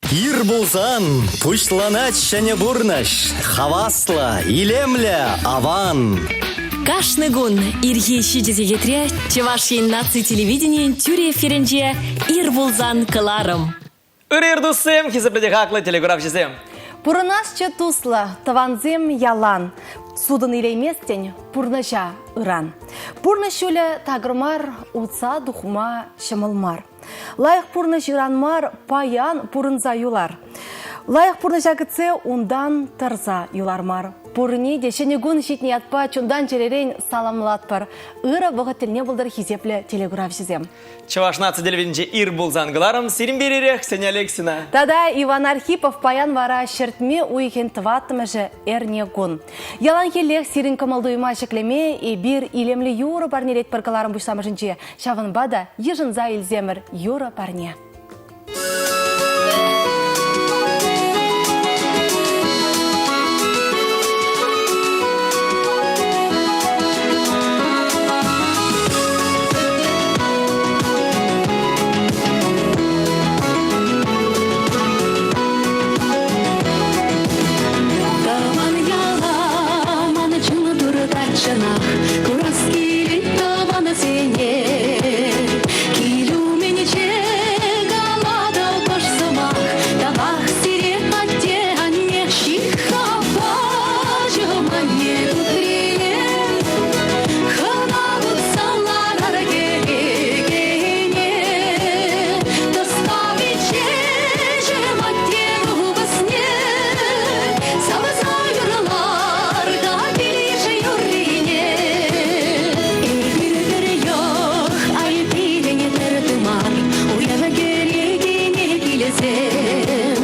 Ир пулсан пуҫланать ҫӗнӗ пурнӑҫ. Хаваслӑ, илемлӗ, аван. Кашни кун ирхи ҫичӗ сехетре Чӑваш Ен наци телевиденийӗн тӳрӗ эфирӗнче Ир пулсан кӑларӑм. Ырӑ ир туссем, хисеплӗ те хаклӑ телекуравҫӑсем. Пурӑнасчӗ туслӑ, тӑвансем ялан. Сутӑн илейместӗн пурнӑҫа ыран. Пурнӑҫ ҫулӗ такӑр мар, утса тухма ҫӑмӑл мар. Лайӑх пурнӑҫ ыран мар, паян пурӑнса юлар. Лайӑх пурнӑҫа кӗтсе унтан тӑрса юлар мар. Пурне те ҫӗнӗ кун ҫитнӗ ятпа чунтан-чӗререн саламлатпӑр. Ырӑ вӑхӑт тӗлне пултӑр хисеплӗ телекуравҫӑсем. Чӑваш наци телевиденинче ир пулсан кӑларӑм сирӗн пиререх Ксения Алексина. Тата Иван Архипов паян вара ҫӗртме уйӑхӗн тӑваттӑмӗшӗ эрне кун. Яланхиллех сирӗн кӑмӑл-туйӑма ҫӗклеме эпир илемлӗ юрӑ парнелетпӗр кӑларӑм пуҫламӑшӗнче. Ҫавӑнпа та йышӑнса илсемӗр юрӑ парне. Тӑван яла ман чун туртать чӑнах, курас килет тӑвансене. Кил умӗнче калатӑп ӑш сӑмах, тавах сире атте-анне ҫыххапа чӑманне тутрине. Хӑна пӑхса ларар кӗрекене, тӑставичче атте купӑсне савса юрлар та килӗш юррине. Эпир пӗр йӑх, ай пирӗн пӗр тымар, уяв кӗрекене килсем.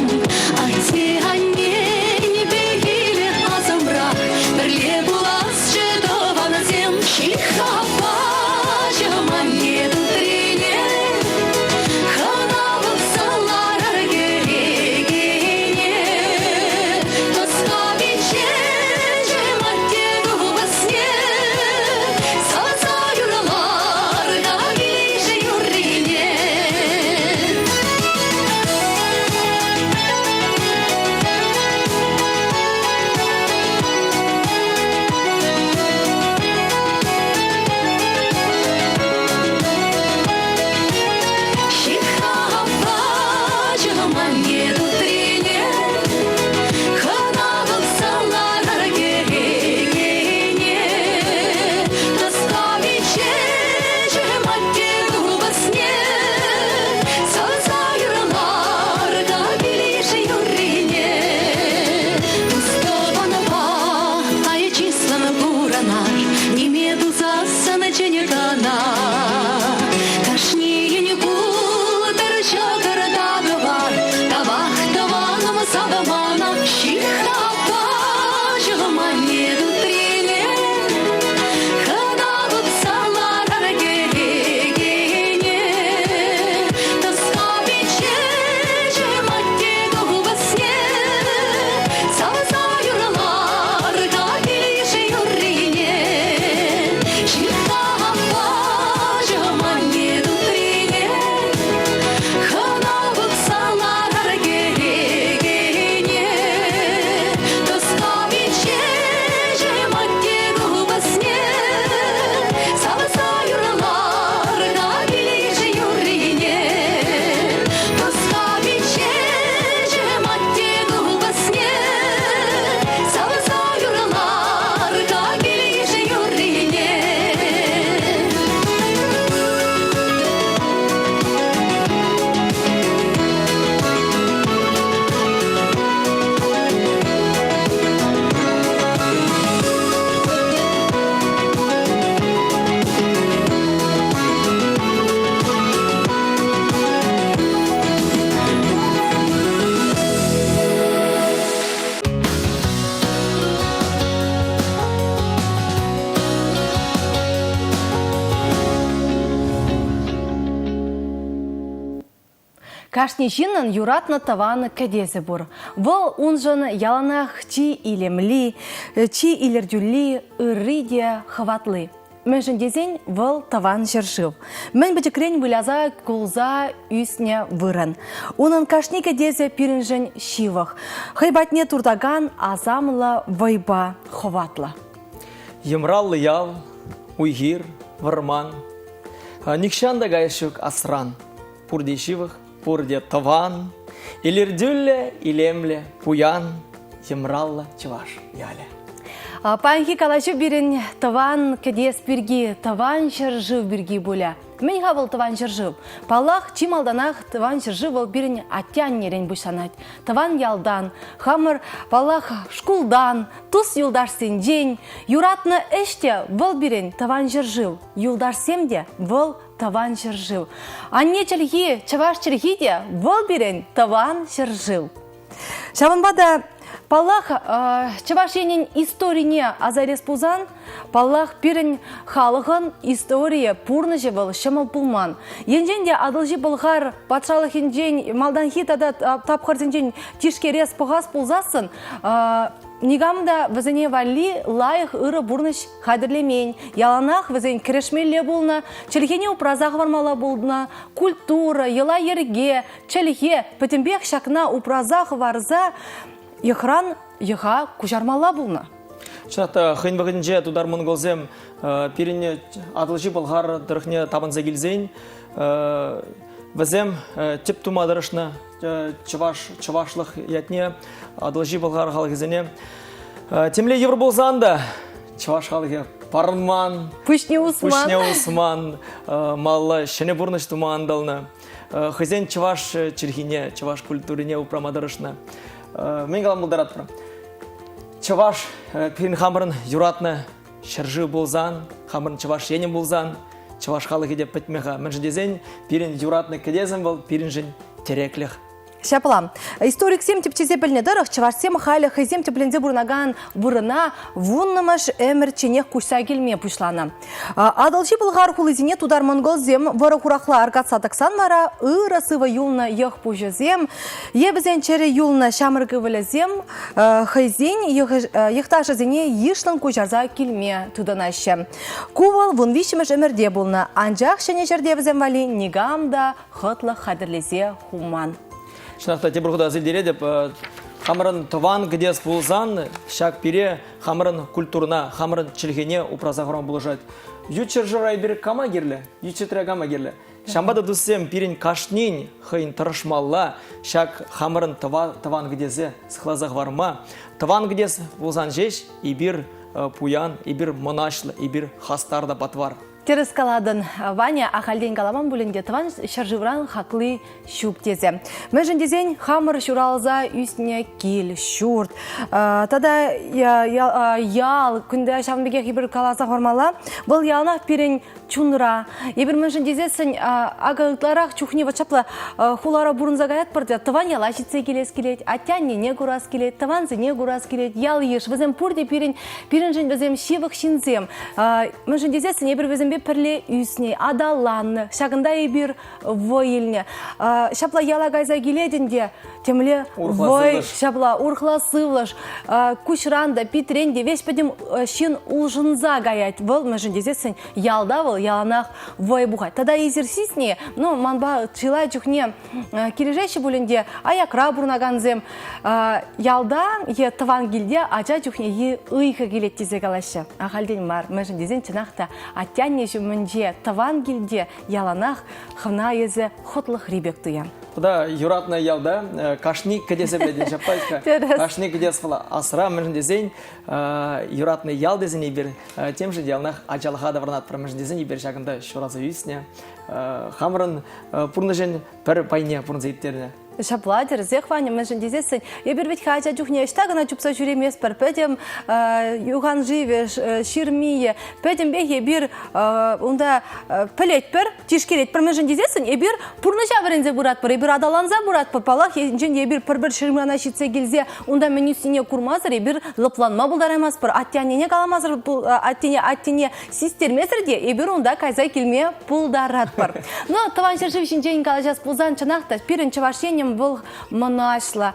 Атте-аннен пехилӗ асӑмрах, пӗрле пуласчӗ тӑвансем. Ҫыххапа чӑманне тутрине, хӑна пӑхса ларар кӗрекене. Тӑскавичче атте купӑсне, савса юрлар та килӗш юррине. Ҫыххапа чӑманне тутрине, хӑна пӑхса ларар кӗрекене. Тӑскавичче атте купӑсне, савса юрлар та килӗш юррине. Тус-тӑванпа ай чыслӑн пурӑнар, ниме тусассӑн чӗнӗ кӑна. Кашнийӗн пултӑр ҫӑкӑр та кӑвар, тавах тӑванӑм савмана. Ҫыххапа ҫӑманне тутрине, хӑна пӑхса ларар кӗрекене. Тӑскавичче атте купӑсне, савса юрлар та килӗш юррине. Ҫыххапа ҫӑманне тутрине, хӑна пӑхса ларар кӗрекене. Тӑскавичче атте купӑсне, савса юрлар та килӗш юррине. Тӑскавичче атте купӑсне, савса юрлар та килӗш юррине. Кашни ҫыннӑн юратнӑ тӑван кӗтесӗ пур. Вӑл уншӑн яланах чи илемли, чи илӗртӳлли, ырри те хӑватли. Мӗншӗн тесен вӑл тӑван ҫӗршыв. Мӗн пӗчӗкрен выляса кулса ӳснӗ вырӑн. Унӑн кашни кӗтесӗ пирӗншӗн ҫывӑх. Хӑй патне туртакан асамлӑ вӑйпа хӑватлӑ. Йӑмраллӑ ял, уй-хир, вӑрман. Нихҫан та каяс ҫук асран. Пурте ҫывӑх, пурте тӑван. Илӗртӳллӗ, илемлӗ, пуян, йӑмраллӑ чӑваш ялӗ. Паянхи калаҫу пирӗн тӑван кӗтес пирки, тӑван ҫӗршыв пирки пулӗ. Мӗн-ха вӑл тӑван ҫӗршыв? Паллах, чи малтанах тӑван ҫӗршыв вӑл пирӗн атте-аннерен пуҫланать. Тӑван ялтан, хамӑр, паллах, шкултан, тус-юлташсенчен. Юратнӑ ӗҫ те вӑл пирӗн тӑван ҫӗршыв, юлташсем те вӑл тӑван ҫӗршыв. Анне чӗлхи, чӑваш чӗлхи те вӑл пирӗн тӑван ҫӗршыв. Ҫавӑнпа та, паллах, Чӑваш Енӗн историне аса илес пулсан, паллах, пирӗн халӑхӑн историйӗ, пурнӑҫӗ вӑл ҫӑмӑл пулман. Енчен те Атӑлҫи Пӑлхар патшалӑхӗнчен малтанхи тата тапхӑрсенчен тишкерес пӑхас пулсассӑн, никам та вӗсене валли лайӑх ырӑ пурнӑҫ хатӗрлемен. Яланах вӗсен кӗрешмелле пулнӑ, чӗлхене упраса хӑвармалла пулнӑ, культура, йӑла-йӗрке, чӗлхе пӗтӗмпех ҫакна упраса хӑварса йӑхран йӑха куҫармалла пулнӑ. Чӑнах та хӑйӗн вӑхӑтӗнче тутар-монголсем пирӗн Атӑлҫи Пӑлхар тӑрӑхне тапӑнса килсен вӗсем тӗп тума тӑрӑшнӑ чӑваш чӑвашлӑх ятне Атӑлҫи Пӑлхар халӑхӗсене. Темле йывӑр пулсан та чӑваш халӑхӗ парӑнман, пуҫне усман, пуҫне усман, малалла ҫӗнӗ пурнӑҫ тума ӑнтӑлнӑ. Хӑйсен чӑваш чӗлхине, чӑваш культурине упрама тӑрӑшнӑ. Мӗн калама пултаратпӑр? Чӑваш пирӗн хамӑрӑн юратнӑ ҫӗршыв пулсан, хамӑрӑн Чӑваш Енӗм пулсан, чӑваш халӑхӗ те пӗтмӗ-ха. Мӗншӗн тесен пирӗн юратнӑ кӗтесӗм вӑл пирӗншӗн тӗреклӗх. Ҫапла. Историксем тӗпчесе пӗлнӗ тӑрӑх, чӑвашсем халӗ хӑйсем тӗпленсе пурӑнакан вырӑна вуннӑмӗш ӗмӗрчченех куҫса килме пуҫланӑ. Атӑлҫи Пӑлхар хулисене тутар-монголсем вӑрӑ-хурахла аркатса тӑксан вара ырӑ-сывӑ юлнӑ йӑх пуҫӗсем е вӗсен чӗрӗ юлнӑ ҫамрӑк ывӑлӗсем хӑйсен йӑхташӗсене йышлӑн куҫарса килме тытӑнаҫҫӗ. Ку вӑл вунвиҫҫӗмӗш ӗмӗрте пулнӑ, анчах ҫӗнӗ ҫӗрте вӗсем валли никам та хӑтлӑх хатӗрлесе хуман. Чӑнах та тепӗр хут аса илтеретӗп, хамӑрӑн тӑван кӗтес пулсан ҫак пире хамӑрӑн культурӑна, хамӑрӑн чӗлхене упраса хӑварма пулӑшать. Ют ҫӗршывра эпир кама кирлӗ? Ют ҫӗртре кама кирлӗ? Ҫавӑнпа та, туссем, пирӗн кашнин хӑйӗн тӑрӑшмалла ҫак хамӑрӑн тӑван кӗтесе сыхласа хӑварма. Тӑван кӗтес пулсан ҫеҫ эпир пуян, эпир мӑнаҫлӑ, эпир хастар та патвар. Тӗрӗс калатӑн, Ваня, ахальтен каламан пулин те тӑван ҫӗршывран хакли ҫук тесе. Мӗншӗн тесен хамӑр ҫуралса ӳснӗ кил, ҫурт тата ял, кунта ҫавӑн пекех эпир каласа хӑвармалла, вӑл яланах пирӗн чунра. Эпир мӗншӗн тесессӗн акӑ ытларах чухне вот ҫапла хулара пурӑнса каятпӑр те тӑван яла ҫитсе килес килет, атте-аннене курас килет, тӑвансене курас килет, ял-йыш, вӗсем пурте пирӗн, пирӗншӗн вӗсем ҫывӑх ҫынсем. Мӗншӗн тесессӗн эпир вӗсемпе пӗрле ӳснӗ, аталаннӑ, ҫакӑнта эпир вӑй илнӗ. Ҫапла яла кайса килетӗн те темле вӑй, ҫапла урӑхла сывлӑш, куҫран та, питрен те веҫ пӗтӗм ҫын улшӑнса каять. Вӑл мӗншӗн тесессӗн ялта вӑл яланах вӑй пухать. Тата эсир сисни, ну, манпа чылай чухне килӗшеҫҫӗ пулин те, аякра пурӑнакансем ялта е тӑван килте ача чухнехи ыйхӑ килет тесе калаҫҫӗ. Ахальтен мар, мӗншӗн тесен чӑнах та атте-анне ҫумӗнче тӑван килте яланах хӑвна эсӗ хӑтлӑхри пек туян. Тата юратнӑ ялта кашни кӗтесе пӗлетӗн ҫапла-ҫке. Кашни кӗтес вӑл асра, мӗншӗн тесен юратнӑ ял тесен эпир темшӗн яланах ачалӑха таврӑнатпӑр, мӗншӗн тесен эпир ҫакӑнта ҫуралса ӳснӗ, хамӑрӑн пурнӑҫӑн пӗр пайне пурӑнса ирттернӗ. Ҫапла, тӗрӗсех, Ваня, мӗншӗн тесессӗн, эпир вӗт-ха ача чухне ӑҫта кӑна чупса ҫӳреместпӗр, пӗтӗм юханшывӗ, ҫырмийӗ, пӗтӗмпех эпир унта пӗлетпӗр, тишкеретпӗр. Мӗншӗн тесессӗн, эпир пурнӑҫа вӗренсе пыратпӑр, эпир аталанса пыратпӑр. Паллах, енчен те эпир пӗр-пӗр ҫырмана ҫитсе килсе унта мӗн ӳснине курмасӑр эпир лӑпланма пултараймастпӑр. Атте-аннене каламасӑр, аттене, аттене Систермесӗр те эпир унта кайса килме пултаратпӑр. Но Тӑван ҫӗршыв ҫинчен калаҫас пулсан, чӑнах та, пирӗн Чӑваш Енӗм. Этем вӑл мӑнаҫлӑ.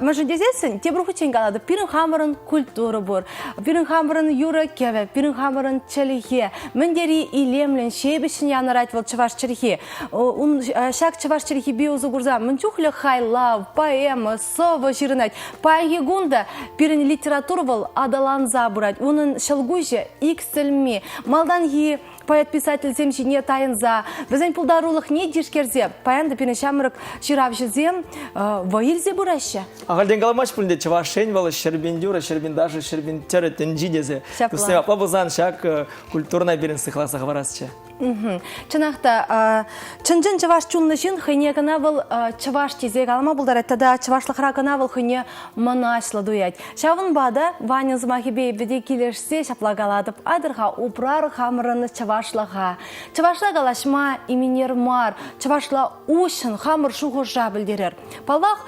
Мӗншӗн тесессӗн, тепӗр хутчен калатӑп, пирӗн хамӑрӑн культура пур, пирӗн хамӑрӑн юрӑ-кӗвӗ, пирӗн хамӑрӑн чӗлхе. Мӗн тери илемлӗн, ҫепӗҫҫӗн янӑрать вӑл чӑваш чӗлхи. Ун ҫак чӑваш чӗлхипе усӑ курса мӗн чухлӗ хайлав, поэма, сӑвӑ ҫырӑнать. Паянхи кун та пирӗн литература вӑл аталанса пырать. Унӑн ҫӑлкуҫӗ иксӗлми. Малтанхи поэт-писательсем ҫине тайӑнса, вӗсен пултарулӑхне тишкерсе паян та пирӗн ҫамрӑк ҫыравҫӑсем вӑй илсе пыраҫҫӗ. Ахальтен каламасть пуль те Чӑваш Ен вӑл 100 000 юрӑ, 100 000 ташӑ, 100 000 тӗрӗ тӗнчи тесе. Ҫапла. Туссем, апла пулсан ҫак культурӑна пирӗн сыхласа хӑварасчӗ. Чӑнах та, чӑн-чӑн чӑваш чунлӑ ҫын хӑйне кӑна вӑл чӑваш тесе калама пултарать тата чӑвашлӑхра кӑна вӑл хӑйне мӑнаҫлӑ туять. Ҫавӑнпа та Ваня сӑмахӗпе эпӗ те килӗшсе ҫапла калатӑп. Атьӑр-ха, упрар хамӑрӑн чӑвашлӑха. Чӑвашла калаҫма именер мар, чӑвашла уҫҫӑн хамӑр шухӑша пӗлтерер. Паллах,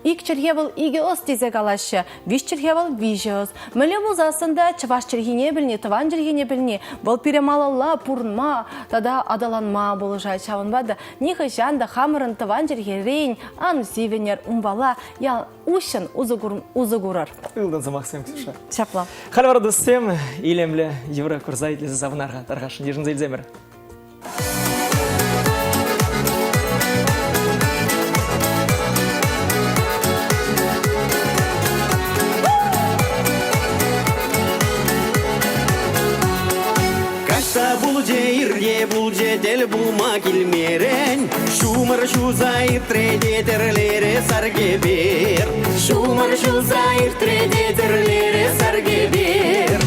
ик чӗлхе вӑл икӗ ӑс тесе калаҫҫӗ, виҫ чӗлхе вӑл виҫӗ ӑс. Мӗнле пулсассӑн та чӑваш чӗлхине пӗлни, тӑван чӗлхене пӗлни вӑл пире малалла пурӑнма тата аталанма пулӑшать. Ҫавӑнпа та нихӑҫан та хамӑрӑн тӑван чӗлхерен ан сивӗнӗр, унпала ял уҫҫӑн усӑ курӑр. Ылтӑн сӑмахсем, Ксюша. Ҫапла. Халь вара туссем илемлӗ юрӑ курса итлесе савӑнар-ха, тархасшӑн йышӑнса илсемӗр. Каҫса пулчӗ, ирте пулчӗ, тӗл пулма килмерӗн. Ҫумӑр ҫуса иртре те тӗрлере сар кӗпер. Ҫумӑр ҫуса иртре те тӗрлере сар кӗпер.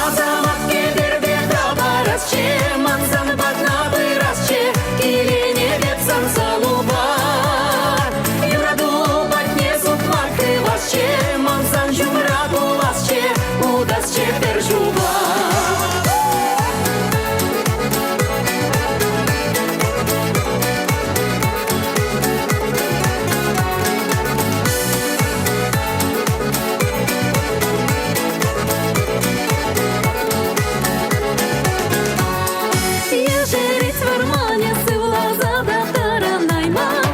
Асамат кӗперпе тапарасчӗ, мансан патна пырасчӗ, киленетӗп сан сӑнупа. Юрату патне сукмак хывасчӗ, мансан ҫумра пуласчӗ, утасчӗ пӗр ҫулпа. Ешерет вӑрманӗ сывласа та тӑранайман.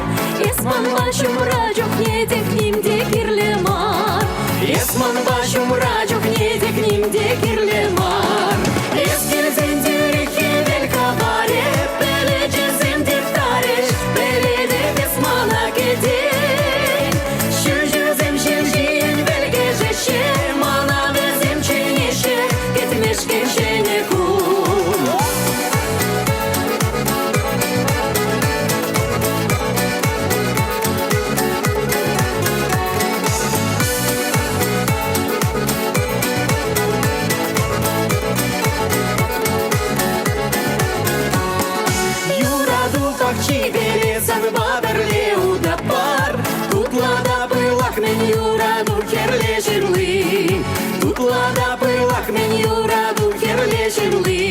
Эс манпа ҫумра чухне тек ним те кирлӗ мар. Эс манпа ҫумра чухне тек ним те кирлӗ мар. Эс килсен тӳрех хӗвел капарӗ, пӗлӗчӗсем тыттарӗҫ, пӗлетӗп эс мана кӗтен. Ҫӳҫӳсем ҫил ҫийӗн вӗлкӗшеҫҫӗ, мана вӗсем чӗнеҫҫӗ, кӗтмешкӗн ҫӗнӗ кун. Юрату пахчипеле санпа пӗрле утатпар. Тутла та пылак-мӗн юрату хӗрле ҫырли. Тутла та пылак-мӗн юрату хӗрле ҫырли.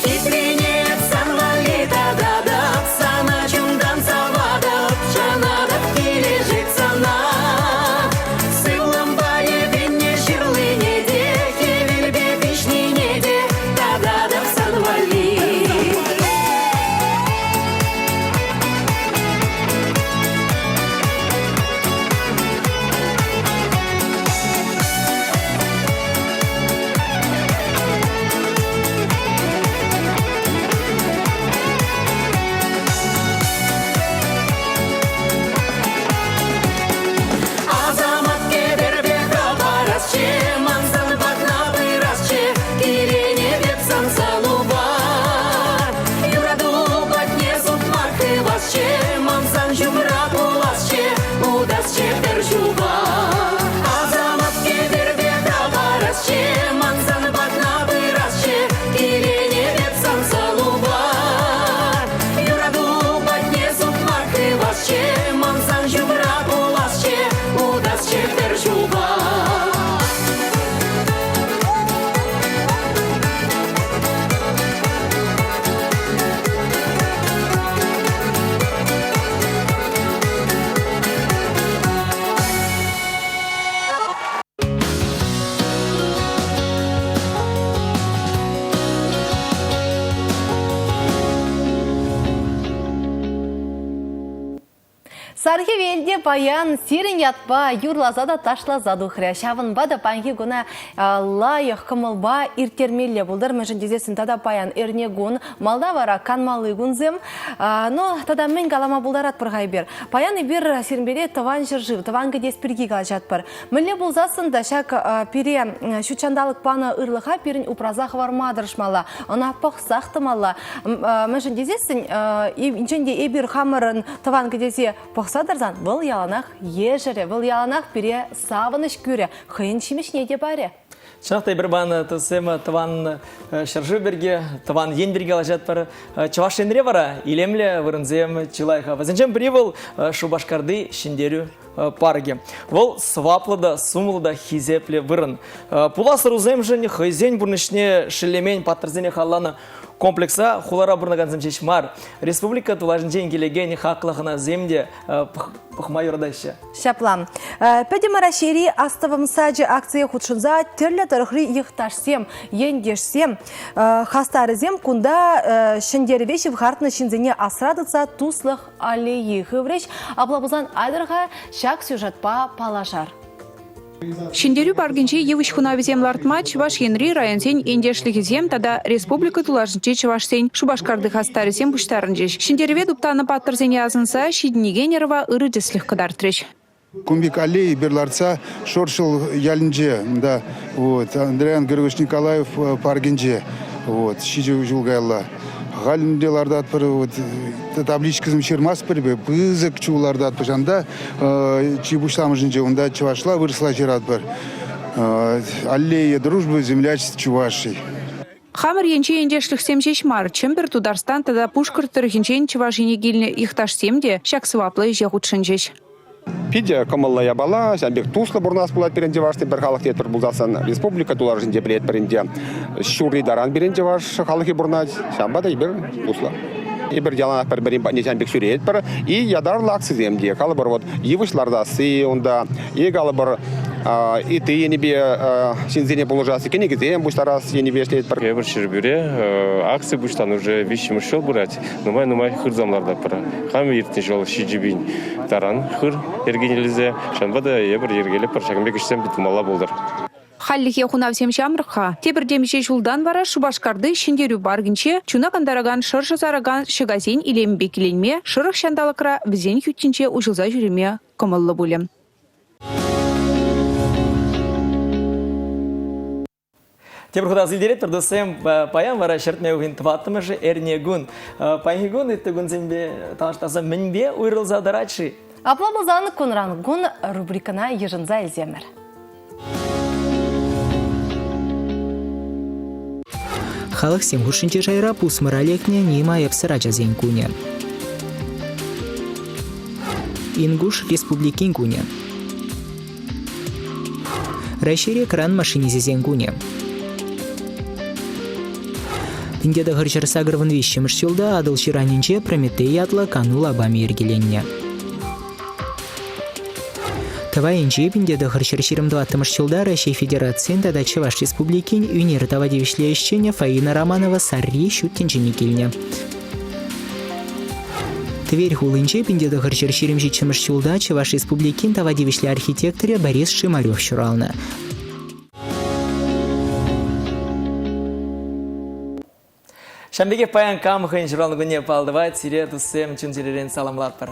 Хитрине сан валли тататӑп, сана чунтан саватӑп, шанатӑп килӗшет сана. Сывлӑмпа йӗпеннӗ ҫырлине те, хӗвелпе пиҫнине те тататӑп сан валли. Сар хӗвел те паян сирӗн ятпа юрласа та ташласа тухрӗ. Ҫавӑнпа та паянхи куна лайӑх кӑмӑлпа ирттермелле пултӑр. Мӗншӗн тесессӗн тата паян эрне кун, малта вара канмалли кунсем. Ну, тата мӗн калама пултаратпӑр-ха эпир? Паян эпир сирӗнпе тӑван ҫӗршыв, тӑван кӗтес пирки калаҫатпӑр. Мӗнле пулсассӑн та ҫак пире ҫут ҫанталӑк панӑ ырлӑха пирӗн упраса хӑварма тӑрӑшмалла, ӑна пӑхсах тӑмалла. Мӗншӗн тесессӗн, енчен те эпир хамӑрӑн тӑван кӗтесе пӑхса тӑрсан, вӑл яланах ешерӗ, вӑл яланах пире савӑнӑҫ кӳрӗ, хӑйӗн ҫимӗҫне те парӗ. Чӑнах та эпир панӑ туссем тӑван ҫӗршыв пирки, тӑван ен пирки калаҫатпӑр. Чӑваш Енре вара илемлӗ вырӑнсем чылай-ха. Вӗсенчен пӗри вӑл Шупашкарти Ҫӗнтерӳ паркӗ. Вӑл сӑваплӑ та, сумлӑ та хисеплӗ вырӑн. Пулас ӑрусемшӗн хӑйсен пурнӑҫне шеллемен паттӑрсене халалланӑ комплекса хулара пурӑнакансем ҫеҫ мар, республика тулашӗнчен килекен хаклӑ хӑнасем те пӑхма юратаҫҫӗ. Ҫапла. Пӗтӗм Раҫҫейри Астӑвӑм сачӗ акцие хутшӑнса тӗрлӗ тӑрӑхри йӑхташсем, ентешсем, хастарӗсем кунта ҫӗнтерӗве ҫывхартнӑ ҫынсене асра тытса туслӑх аллейи хыврӗҫ. Апла пулсан айтӑр-ха ҫак сюжетпа паллашар. Ҫӗнтерӳ паркӗнче йывӑҫ хунавӗсем лартма Чӑваш Енри районсен ентешлӗхӗсем тата республика тулашӗнчи чӑвашсен Шупашкарти хастарӗсем пуҫтарӑнчӗҫ. Ҫӗнтерӗве туптанӑ паттӑрсене асӑнса ҫитӗнекен ӑрӑва ырӑ тӗслӗх кӑтартрӗҫ. Кун пек аллея эпир лартса Шоршел ялӗнче, да, вот, Андриан Григорьевич Николаев паркӗнче, вот, ҫичӗ ҫул каялла. Халь ӗнтӗ лартатпӑр, вот, табличкӑсем ҫырмастпӑр эпир, пысӑк чул лартатпӑр. Ҫавӑнта чи пуҫламӑшӗнче унта чӑвашла, вырӑсла ҫыратпӑр. Аллея дружбы, землячество Чувашии. Хамӑр енчи ентешлӗхсем ҫеҫ мар, Чӗмпӗр, Тутарстан тата Пушкӑрт тӑрӑхӗнчен Чӑваш Ене килнӗ йӑхташсем те ҫак сӑваплӑ ӗҫе хутшӑнчӗҫ. Питӗ кӑмӑллӑ япала, ҫавӑн пек туслӑ пурӑнас пулать пирӗн чӑвашсен пӗр халӑх тетпӗр пулсассӑн республика тулашӗнче пӗлетпӗр ӗнтӗ. Ҫурри таран пирӗн чӑваш халӑхӗ пурӑнать, ҫавӑнпа та эпир туслӑ. Эпир яланах пӗр-пӗрин патне ҫавӑн пек ҫӳретпӗр. И ятарлӑ акцисем те, калӑпӑр, вот йывӑҫ лартасси унта, е калӑпӑр, ИТ енӗпе ҫынсене пулӑшас, кӗнекесем пуҫтарас енӗпе ӗҫлетпӗр. Эпир Ҫӗрпӳре акци пуҫланӑ уже виҫҫӗмӗш ҫул пырать. Нумай-нумай хырсам лартатпӑр. Хам иртнӗ ҫул 7000 таран хыр йӗркелесе, ҫавӑнпа та эпир йӗркелетпӗр, ҫакӑн пек ӗҫсем тумалла пултӑр. Хальлӗхе хунавсем ҫамрӑк-ха. Тепӗр темиҫе ҫултан вара Шупашкарти Ҫӗнтерӳ паркӗнче чуна кантаракан шӑршӑ саракан ҫӑкасен илемӗпе киленме, шӑрӑх ҫанталӑкра вӗсен хӳттинче уҫӑлса ҫӳреме кӑмӑллӑ пулӗ. Тепӗр хута асилтеретпӗр, туссем, паян вара ҫӗртме уйӑхӗн тӑваттӑмӗшӗ эрнекун. Паянхи кун ытти кунсемпе танлаштарса мӗнпе уйрӑлса тӑрать-ши? Апла пулсан кунран кун рубрикӑна йышӑнса илсемӗр. Халӑхсем хушшинчи шайра пусмӑра лекнӗ ним айӑпсӑр ачасен кунӗ. Ингуш Республикин кунӗ. Раҫҫейре кран машинисӗсен кунӗ. 1983 ҫулта Атӑл ҫыранӗнче Прометей ятлӑ кану лапамӗ йӗркеленнӗ. Тӑвайӗнчи 1924 ҫулта Раҫҫей Федерацийӗн тата Чӑваш Республикин ӳнер тава тивӗҫлӗ ӗҫченӗ Фаина Романова Сарри ҫут тӗнчене килнӗ. Тверь хулинче 1927 ҫулта Чӑваш Республикин тава тивӗҫлӗ архитекторӗ Борис Шимарев ҫуралнӑ. Ҫавӑн пекех паян кам хӑйӗн ҫуралнӑ кунне паллӑ сире, туссем, чун-чӗререн саламлатпӑр.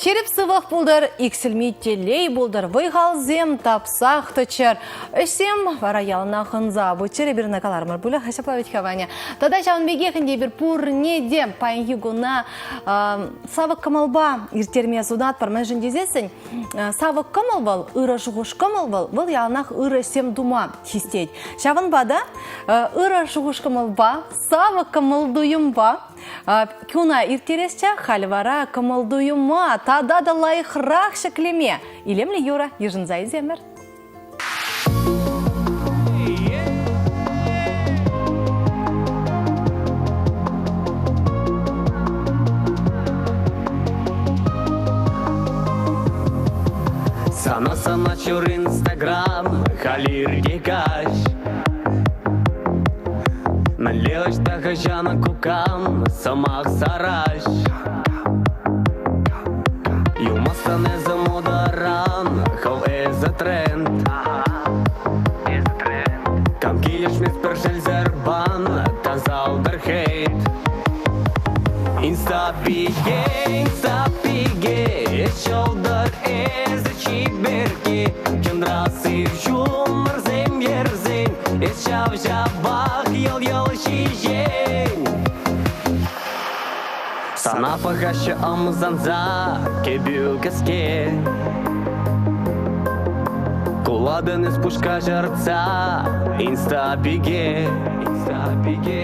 Ҫирӗп сывлӑх пултӑр, иксӗлми телей пултӑр, вӑй-халсем тапсах тӑччӑр. Ӗҫсем вара яланах ӑнса пыччӑр, эпир ӑна каларӑмӑр пулӗ, ҫапла вӗт-ха, Ваня. Тата ҫавӑн пекех ӗнтӗ эпир пурне те паянхи куна савӑк кӑмӑлпа ирттерме сунатпӑр. Мӗншӗн тесессӗн савӑк кӑмӑл вӑл, ырӑ шухӑш-кӑмӑл вӑл, вӑл яланах ырӑ ӗҫсем тума хистет. Ҫавӑнпа та ырӑ шухӑш-кӑмӑлпа, савӑк кӑмӑл-туйӑмпа куна ирттересчӗ, халь вара кӑмӑл-туйӑма тата та лайӑхрах ҫӗклеме илемлӗ юрӑ йышӑнса илсемӗр. Сана сана ҫур Инстаграм, халь ирте каҫ. Мӗнле ӑҫта хӑҫан кукам сӑмах сараҫ. Юлмас. Тухсан эсӗ модӑран, хӑв эсӗ тренд. Кам килӗшмест пӗр шелсӗр бан, тасалтӑр хейт. Инстапике, инстапике, ҫӑлтӑр эсӗ чиперкке. Чӑнра сив ҫумӑрсем ерсен, эс ҫав-ҫавах йӑл-йӑл ҫиҫен. Сана пӑхаҫҫӗ ӑмсанса кӗпӳ кӗске. Кулатӑн эс пуҫ каҫӑртса инстапике, инстапике.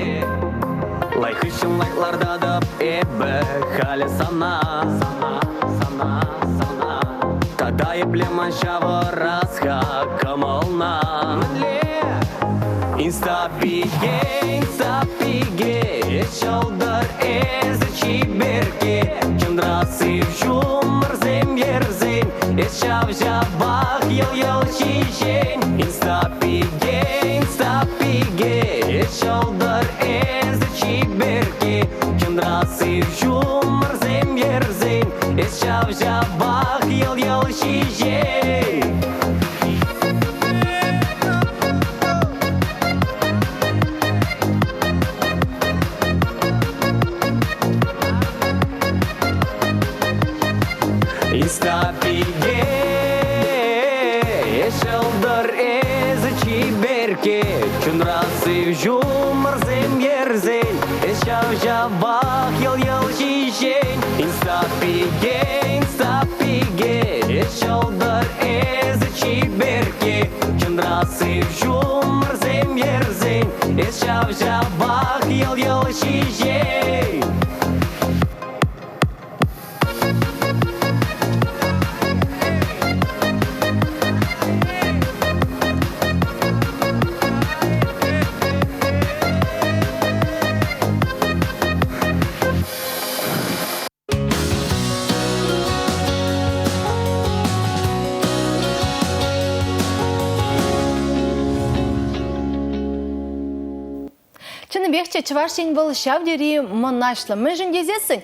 Лайк хыҫҫӑн лайк лартатӑп эпӗ халӗ сана, сана, сана, сана. Тата епле ман ҫавӑрас-ха кӑмӑлна? Мӗнле? Инстапике, инстапике, ҫӑлтӑр эсӗ чиперкке, чӑнра сив ҫумӑрсем ерсен, эс ҫав-ҫавах йӑл-йӑл ҫиҫен. Инстапике, инстапике, ҫӑлтӑр эсӗ чиперкке, чӑнра сив ҫумӑрсем ерсен, эс ҫав-ҫавах йӑл-йӑл ҫиҫен. Инстапике ҫӑлтӑр эсӗ чиперкке, чунра сив ҫумӑрсем ерсен, эс ҫав-ҫавах йӑл-йӑл ҫиҫен. Инстапике, инстапике, ҫӑлтӑр эсӗ чиперкке, чунра сив ҫумӑрсем ерсен, эс ҫав-ҫавах йӑл-йӑл ҫиҫен. Чӑннипех те Чӑваш Ен вӑл ҫав тери мӑнаҫлӑ. Мӗншӗн тесессӗн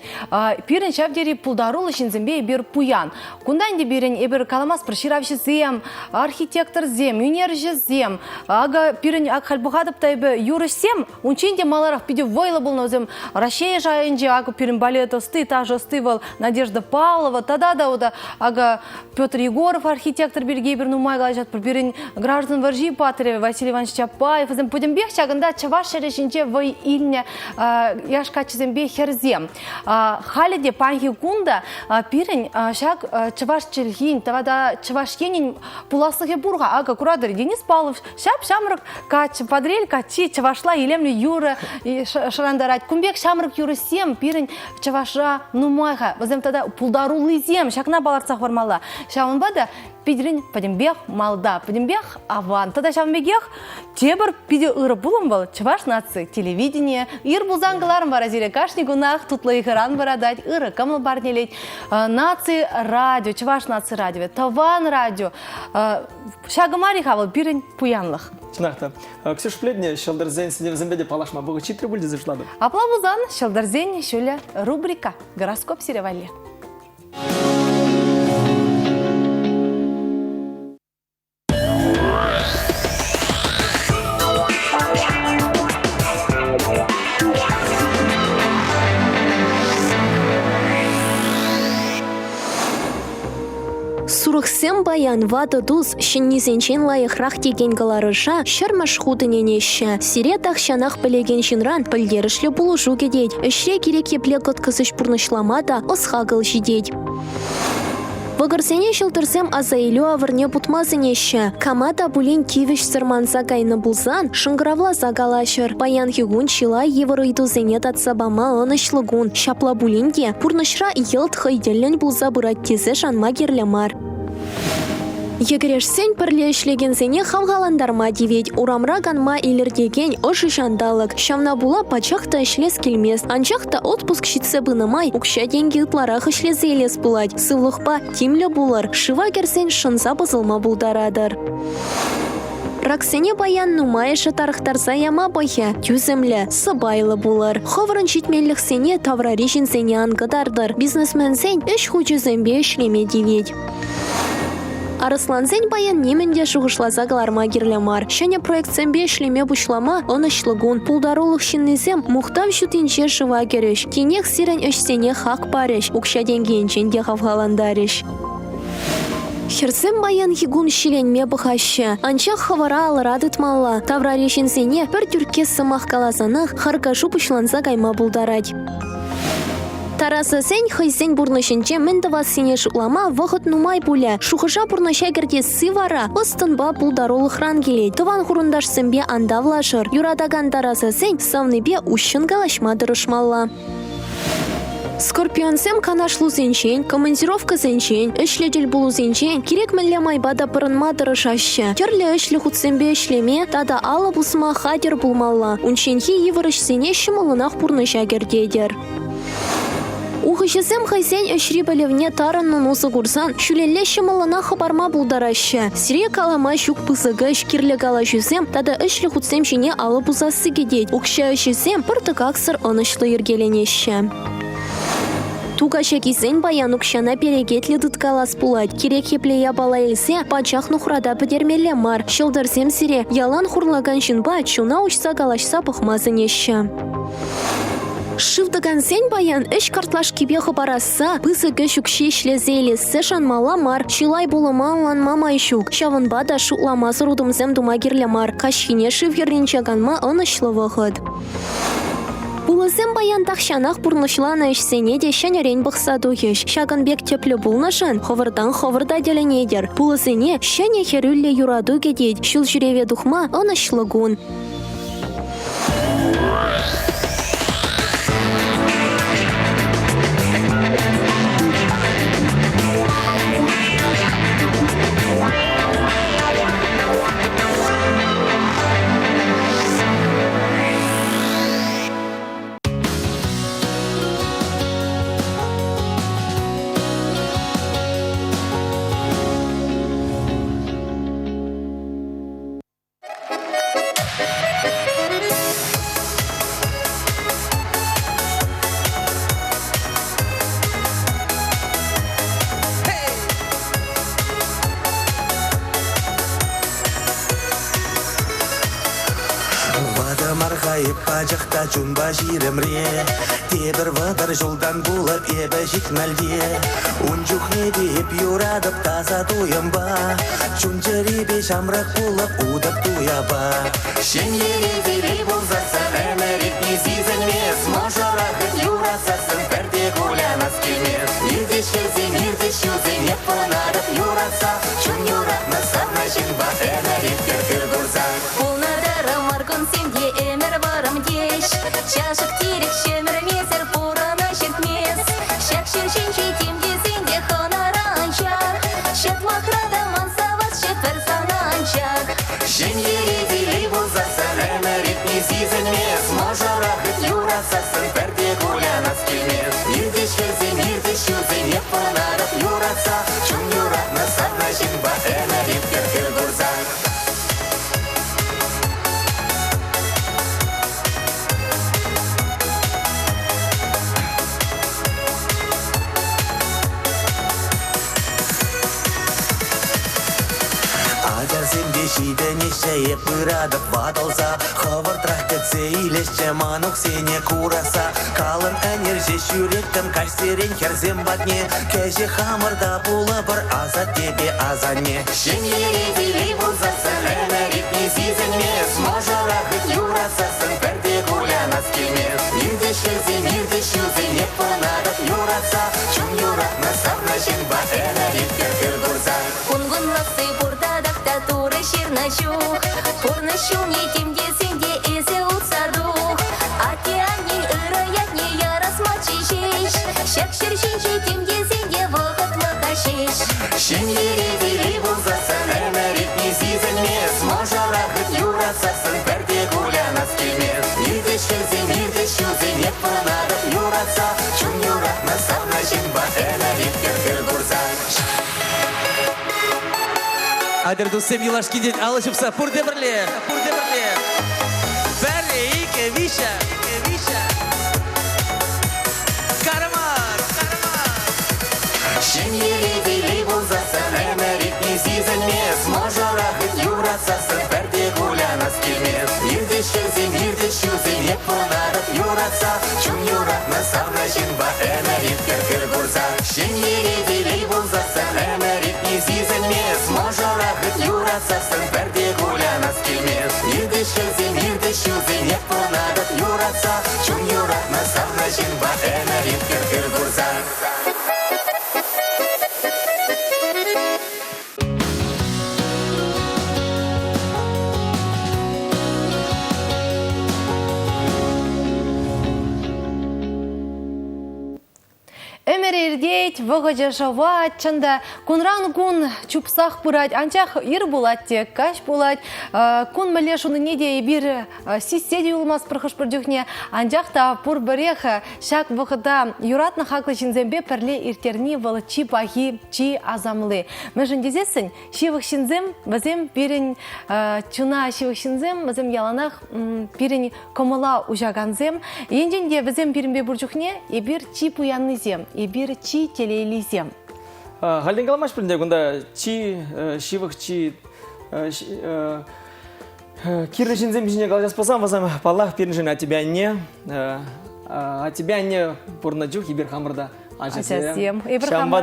пирӗн ҫав тери пултаруллӑ ҫынсемпе эпир пуян. Кунта ӗнтӗ пирӗн эпир каламастпӑр ҫыравҫӑсем, архитекторсем, ӳнерҫӗсем. Акӑ пирӗн ак халь пӑхатӑп та эпӗ юрӑҫсем Унччен те маларах питӗ вӑйлӑ пулнӑ вӗсем. Раҫҫей шайӗнче акӑ пирӗн балет ӑсти, ташӑ ӑсти вӑл Надежда Павлова тата та вот акӑ Петр Егоров архитектор пирки эпир нумай калаҫатпӑр. Пирӗн граждан вӑрҫи паттӑрӗ Василий Иванович Чапаев вӗсем пӗтӗмпех ҫакӑнта чӑваш ҫӗрӗ ҫинче вӑй илнӗ яш каччӑсемпе хӗрсем. Халӗ те паянхи кун та пирӗн ҫак чӑваш чӗлхин тата Чӑваш Енӗн пуласлӑхӗ пур-ха. Акӑ куратӑр, Денис Павлов Ҫап-ҫамрӑк каччӑ, Патӑрьел каччи чӑвашла илемлӗ юрӑ шӑрантарать. Кун пек ҫамрӑк юрӑҫсем пирӗн чӑвашра нумай-ха. Вӗсем тата пултаруллисем, ҫакна палӑртса хӑвармалла. Ҫавӑнпа та пирӗн пӗтӗмпех малта, пӗтӗмпех аван. Тата ҫавӑн пекех тепӗр питӗ ырӑ пулӑм вӑл Чӑваш наци телевиденийӗ. Ир пулсан кӑларӑм вара сире кашни кунах тутлӑ ыйхӑран вӑратать, ырӑ кӑмӑл парнелет. Наци радио, Чӑваш наци радиовӗ, Тӑван радио. Ҫакӑ мар-и-ха вӑл пирӗн пуянлӑх? Чӑнах та. Ксюш Плетне ҫӑлтӑрсен сӗнӗвӗсемпе те паллашма вӑхӑт ҫитрӗ пуль тесе шутлатӑп. Апла пулсан Ҫӑлтӑрсен ҫулӗ рубрика «Гороскоп сире валли». Сурӑхсем паян ватӑ тус ҫӗннисенчен лайӑхрах текен каларӑша ҫӗрмӗш хут ӗненеҫҫӗ. Сире тахҫанах пӗлекен ҫынран пӗлтерӗшлӗ пулӑшу кӗтет. Ӗҫре кирек епле кӑткӑс ӗҫ пурнӑҫлама та ӑс-хакӑл ҫитет. Вӑкӑрсене ҫӑлтӑрсем асаилӳ авӑрне путма сӗнеҫҫӗ. Кама та пулин тивӗҫсӗр манса кайнӑ пулсан шӑнкӑравласа калаҫӑр. Паянхи кун чылай йывӑр ыйтусене татса пама ӑнӑҫлӑ кун. Ҫапла пулин те пурнӑҫра йӑлт хӑй тӗллӗн пулса пырать тесе шанма кирлӗ мар. Йӗкӗрешсен пӗрле ӗҫлекенсене хавхалантарма тивет. Урамра канма илӗртекен ӑшӑ ҫанталӑк. Ҫавна пула пачах та ӗҫлес килмест. Анчах та отпуск ҫитсе пынӑ май укҫа-тенкӗ ытларах ӗҫлесе илес пулать. Сывлӑхпа тимлӗ пулӑр, шыва кӗрсен шӑнса пӑсӑлма пултаратӑр. Раксене паян нумайӑшӗ тарӑхтарса яма пӑхӗ. Тӳсӗмлӗ, сӑпайлӑ пулӑр. Хӑвӑрӑн ҫитменлӗхсене таврари ҫынсене ан кӑтартӑр. Бизнесменсен ӗҫ хучӗсемпе ӗҫлеме тивет. Арӑслансен паян нимӗн те шухӑшласа кӑларма кирлӗ мар. Ҫӗнӗ проектсемпе ӗҫлеме пуҫлама ӑнӑҫлӑ кун. Пултарулӑх ҫыннисем мухтав ҫутинче шыва кӗрӗҫ. Тинех сирӗн ӗҫсене хак парӗҫ, укҫа-тенкӗ енчен те хавхалантарӗҫ. Хӗрсем паянхи кун ҫиленме пӑхаҫҫӗ. Анчах хӑвӑра алӑра тытмалла. Таврари ҫынсене пӗр тӳрккес сӑмах каласанах харкашу пуҫланса кайма пултарать. Тарасасен хӑйсен пурнӑҫӗнче мӗн тӑвассине шутлама вӑхӑт нумай пулӗ. Шухӑша пурнӑҫа кӗртесси вара ӑс-тӑнпа пултарулӑхран килет. Тӑван-хурӑнташсемпе ан тавлашӑр. Юратакан тарасасен савнипе уҫҫӑн калаҫма тӑрӑшмалла. Скорпионсем канашлусенчен, командировкӑсенчен, ӗҫлӗ тӗлпулусенчен кирек мӗнле майпа та пӑрӑнма тӑрӑшаҫҫӗ. Тӗрлӗ ӗҫлӗ хутсемпе ӗҫлеме тата алӑ пусма хатӗр пулмалла. Унчченхи йывӑр ӗҫсене ҫӑмӑллӑнах пурнӑҫа кӗртетӗр. Ухӑҫӑсем хӑйсен ӗҫри пӗлӗвне тарӑннӑн усӑ курсан ҫӳлелле ҫӑмӑллӑнах хӑпарма пултараҫҫӗ. Сире калама ҫук пысӑк ӗҫ, кирлӗ калаҫусем тата ӗҫлӗ хутсем ҫине алӑ пусасси кӗтет. Укҫа ӗҫӗсем пӗр тӑкаксӑр ӑнӑҫлӑ йӗркеленеҫҫӗ. Ту качакисен паян укҫана перекетлӗ тыткалас пулать. Кирек епле япала илсе пачах нухрата пӗтермелле мар. Ҫӑлтӑрсем сире ялан хурлакан ҫынпа чуна уҫса калаҫса пӑхма сӗнеҫҫӗ. Шыв тӑкансен паян ӗҫ картлашкипе хӑпарасса, пысӑк ӗҫ укҫи ӗҫлесе илессе шанмалла мар. Чылай пулӑма ӑнланма май ҫук. Ҫавӑнпа та шутламасӑр утӑмсем тума кирлӗ мар. Каҫхине шыв хӗрринче канма ӑнӑҫлӑ вӑхӑт. Пулӑсем паян тахҫанах пурнӑҫланӑ ӗҫсене те ҫӗнӗрен пӑхса тухӗҫ. Ҫакӑн пек тӗплӗ пулнӑшӑн хӑвӑртан хӑвӑр та тӗлӗнетӗр. Пулӑсене ҫӗнӗ хӗрӳллӗ юрату кӗтет. Ҫул ҫӳреве тухма ӑнӑҫлӑ кун. Ватӑ мар-ха эп пачах та чунпа ҫирӗмре. Тепӗр 30 ҫултан пулӑп эпӗ ҫитмӗлте. Ун чухне те эп юратӑп таса туйӑмпа. Чун-чӗрепе ҫамрӑк пулӑп утӑп туяпа. Ҫемьере телей пулсассӑн ӗмӗр иртни сисӗнмес. Мӑшӑра хыт юратсассӑн пӗрте кулянас килмес. Иртӗҫ хӗлсем, иртӗҫ ҫулсем, эп пурӑнатӑп юратса. Чун юратнӑ савнӑ ҫынпа ӗмӗр ирттӗр ыр курса. Пулнӑ тӑрӑм мар кунсем те ӗмӗр вӑрӑм теҫ. Чашӑк-тирӗк ҫӗмӗрмесӗр пурӑнӑҫ иртмес. Ҫак ҫӗр ҫинче тем тесен те хӑнара анчах. Ҫӑтмахра та ман савасчӗ пӗр сана анчах. Ҫемьере телей пулсассӑн ӗмӗр иртни сисӗнмес. Мӑшӑра хыт юратсассӑн пӗрте кулянас килмес. Иртӗҫ хӗлсем, иртӗҫ ҫулсем, эп пурӑнатӑп юратса. Чун юратнӑ савнӑ ҫынпа ӗмӗр ирттӗр ыр курса. Ачасемпе ҫитӗнеҫҫӗ, эп пыратӑп ватӑлса. Хӑвӑртрах кӗтсе илеҫҫӗ мӑнуксене курасса. Калӑн ӗнер ҫеҫ ҫӳреттӗм каҫсерен хӗрсем патне. Кӗҫех хамӑр та пулӑпӑр асаттепе асанне. Ҫемьере телей пулсассӑн ӗмӗр иртни сисӗнмес. Мӑшӑра хыт юратсассӑн пӗрте кулянас килмес. Иртӗҫ хӗлсем, иртӗҫ ҫулсем, эп пурӑнатӑп юратса. Чун юратнӑ савнӑ ҫынпа ӗмӗр ирттӗр ыр курса. Кун-кунласси пур татах та Турӑ ҫырнӑ чух. Пурнӑҫ ҫулне тем тесен те эсӗ утса тух. Атте-аннен ырӑ ятне ярас марччӗ ҫеҫ. Ҫак ҫӗр ҫинче тем тесен те вӑхӑтлӑха ҫеҫ. Ҫемьере телей пулсассӑн ӗмӗр иртни сисӗнмес. Мӑшӑра хыт юратсассӑн пӗрте кулянас килмес. Иртӗҫ хӗлсем, иртӗҫ ҫулсем, эп пурӑнатӑп юратса. Чун юратнӑ савнӑ ҫынпа ӗмӗр ирттӗр ыр курса. Атьӑр туссем юлашкинчен алӑ ҫупса пурте пӗрле, пурте пӗрле. Пӗрре, иккӗ, виҫҫӗ, виҫҫӗ. Карман, карман. Ҫемьере телей пулсассӑн ӗмӗр иртни сисӗнмест. Мӑшӑра хыт юратсассӑн пӗрте кулянас килмест. Иртӗҫ хӗлсем, иртӗҫ ҫулсем, эп пурӑнатӑп юратса. Чун юратнӑ савнӑ ҫынпа ӗмӗр ирттӗр хӗр курса. Ҫемьере телей пулсассӑн ӗмӗр иртни сисӗнмест. Мӑшӑра хыт юратсассӑн пӗрте кулянас килмест. Иртӗҫ хӗлсем, иртӗҫ ҫулсем, эп пурӑнатӑп юратса. Чун юратнӑ савнӑ ҫынпа ӗмӗр ирттӗр хӗр курса. Ӗмӗр иртет, вӑхӑчӗ шӑвать, чӑн та кунран-кун чупсах пырать, анчах ир пулать те, каҫ пулать. Кун мӗнле шунине те эпир сиссе те юлмастпӑр хӑш-пӗр чухне. Анчах та пур-пӗрех ҫак вӑхӑта юратнӑ хаклӑ ҫынсемпе пӗрле ирттерни вӑл чи пахи, чи асамли. Мӗншӗн тесессӗн ҫывӑх ҫынсем, вӗсем пирӗн чуна ҫывӑх ҫынсем, вӗсем яланах пирӗн кӑмӑла уҫакансем. Енчен те вӗсем пирӗнпе пур чухне эпир чи пуяннисем, эпир чи телейлисем. Хальтен каламасть пуль кунта чи ҫывӑх, чи кирлӗ ҫынсем ҫине калаҫас пулсан, вӗсем, паллах, пирӗншӗн аттепе анне, аттепе анне пурӑннӑ чух эпир хамӑр та ачасем. Ҫавӑнпа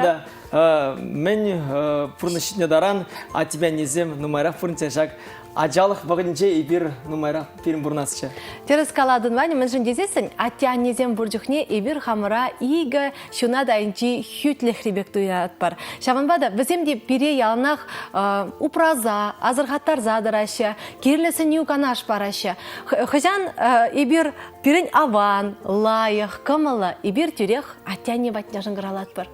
та мӗн пурнӑҫ ҫитнӗ таран аттепе аннесем нумайрах пурӑнччӑр ҫак Ачалӑх вӑхӑтӗнче эпир нумайрах пирӗн пурӑнасчӗ. Тӗрӗс калатӑн, Ваня, мӗншӗн тесессӗн атте-аннесем пур чухне эпир хамӑра икӗ ҫунат айӗнчи хӳтлӗхри пек туятпӑр. Ҫавӑнпа та вӗсем те пире яланах упраса, асӑрхаттарса тӑраҫҫӗ, кирлӗ сӗнӳ-канаш параҫҫӗ. Хӑҫан эпир пирӗн аван, лайӑх, кӑмӑллӑ, эпир тӳрех атте-анне патне шӑнкӑравлатпӑр.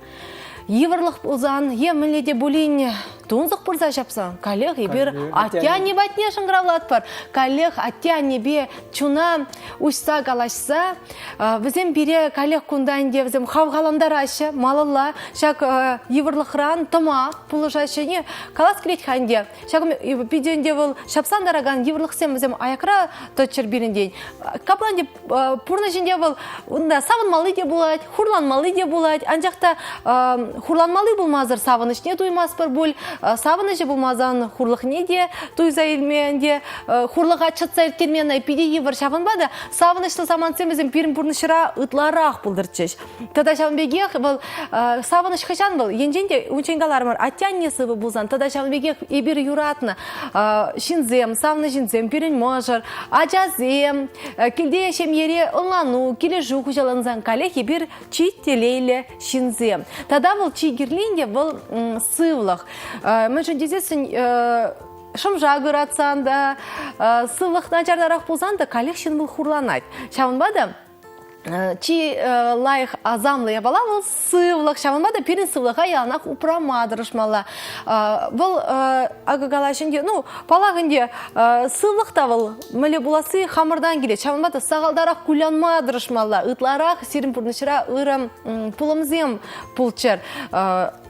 Йывӑрлӑх пулсан е мӗнле те пулин тунсӑх пырса ҫапсан, каллех эпир атте-анне патне шӑнкӑравлатпӑр. Каллех атте-аннепе чуна уҫса калаҫса, вӗсем пире каллех кунта ӗнтӗ вӗсем хавхалантараҫҫӗ, малалла ҫак йывӑрлӑхран тӑма пулӑшаҫҫӗ. Калас килет-ха ӗнтӗ, ҫак питӗ ӗнтӗ вӑл ҫапсан таракан йывӑрлӑхсем вӗсем аякра тӑччӑр пирӗнтен. Капла ӗнтӗ пурнӑҫӗнче вӑл унта савӑнмалли те пулать, хурланмалли те пулать. Анчах та хурланмалли пулмасӑр савӑнӑҫне туймастпӑр пуль. Савӑнӑҫӗ пулмасан хурлӑхне те туйса илме ӗнтӗ, хурлӑха чӑтса ирттерме ӑна питӗ йывӑр. Ҫавӑнпа та савӑнӑҫлӑ самантсем вӗсем пирӗн пурнӑҫра ытларах пултӑрччӗҫ. Тата ҫавӑн пекех вӑл савӑнӑҫ хӑҫан вӑл? Енчен те унччен каларӑмӑр, атте-анне сывӑ пулсан тата ҫавӑн пекех эпир юратнӑ ҫынсем, савнӑ ҫынсем, пирӗн мӑшӑр, ачасем, килте ҫемьере ӑнлану, килӗшӳ хуҫалансан каллех эпир чи телейлӗ ҫынсем. Тата вӑл чи кирли ӗнтӗ вӑл сывлӑх. Мӗншӗн тесессӗн шӑмшак ыратсан та, сывлӑх начартарах пулсан та каллех ҫын вӑл хурланать. Ҫавӑнпа та чи лайӑх асамлӑ япала вӑл сывлӑх. Ҫавӑнпа та пирӗн сывлӑха яланах упрама тӑрӑшмалла. Вӑл акӑ калаҫ ӗнтӗ, ну, паллах ӗнтӗ, сывлӑх та вӑл мӗнле пуласси хамӑртан килет. Ҫавӑнпа та сахалтарах кулянма тӑрӑшмалла. Ытларах сирӗн пурнӑҫра ырӑ пулӑмсем пулччӑр.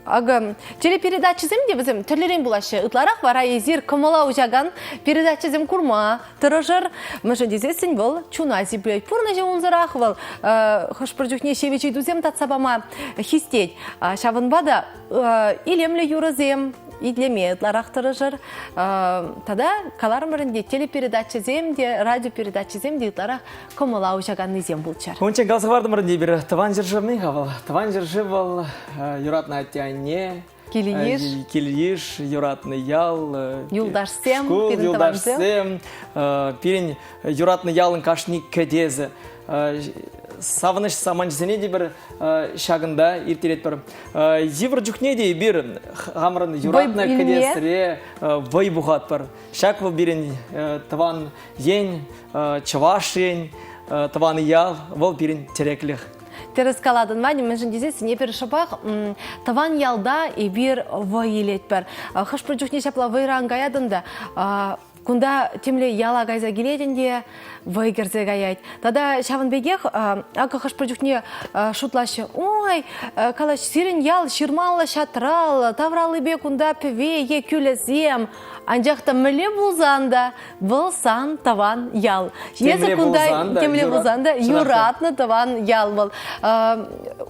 Акӑ, телепередачӑсем те вӗсем тӗрлӗрен пулаҫҫӗ. Ытларах вара эсир кӑмӑла уҫакан передачӑсем курма тӑрӑшӑр. Мӗншӗн тесессӗн вӑл чуна сиплет. Пурнӑҫӗ унсӑрах вӑл хӑш-пӗр чухне ҫивӗч ыйтусем татса пама хистет. Ҫавӑнпа та илемлӗ юрӑсем итлеме ытларах тӑрӑшӑр. Тата каларӑмӑр ӗнтӗ, телепередачӑсем те, радиопередачӑсем те ытларах кӑмӑла уҫаканнисем пулччӑр. Унччен каласа хӑвартӑмӑр ӗнтӗ эпир тӑван ҫӗршыв-мӗн-ха вӑл? Тӑван ҫӗршыв вӑл юратнӑ атте-анне, Кил-йыш. Кил-йыш, юратнӑ ял, юлташсем, шкул, пирӗн юлташсем, пирӗн юратнӑ ялӑн кашни кӗтесӗ. Савӑнӑҫ саманчӗсене те пӗр ҫакӑнта ирттеретпӗр. Йывӑр чухне те эпир хамӑрӑн юратнӑ кӗтесре вӑй пухатпӑр. Ҫак вӑл пирӗн тӑван ен, Чӑваш Ен, тӑван ял, вӑл пирӗн тӗреклӗх. Тӗрӗс калатӑн, Ваня, мӗншӗн тесессӗн эпир шӑпах тӑван ялта эпир вӑй илетпӗр. Хӑш-пӗр чухне ҫапла вӑйран каятӑн та. Кунта темле яла кайса килетӗн те вӑй кӗрсе каять. Тата ҫавӑн пекех акӑ хӑш-пӗр чухне шутлаҫҫӗ, ой, калаҫ, сирӗн ял ҫырмаллӑ ҫатраллӑ, тавраллипе кунта пӗве е кӳлӗсем. Анчах та мӗнле пулсан та вӑл сан тӑван ял. Эсӗ кунта темле пулсан та юратнӑ тӑван ял вӑл.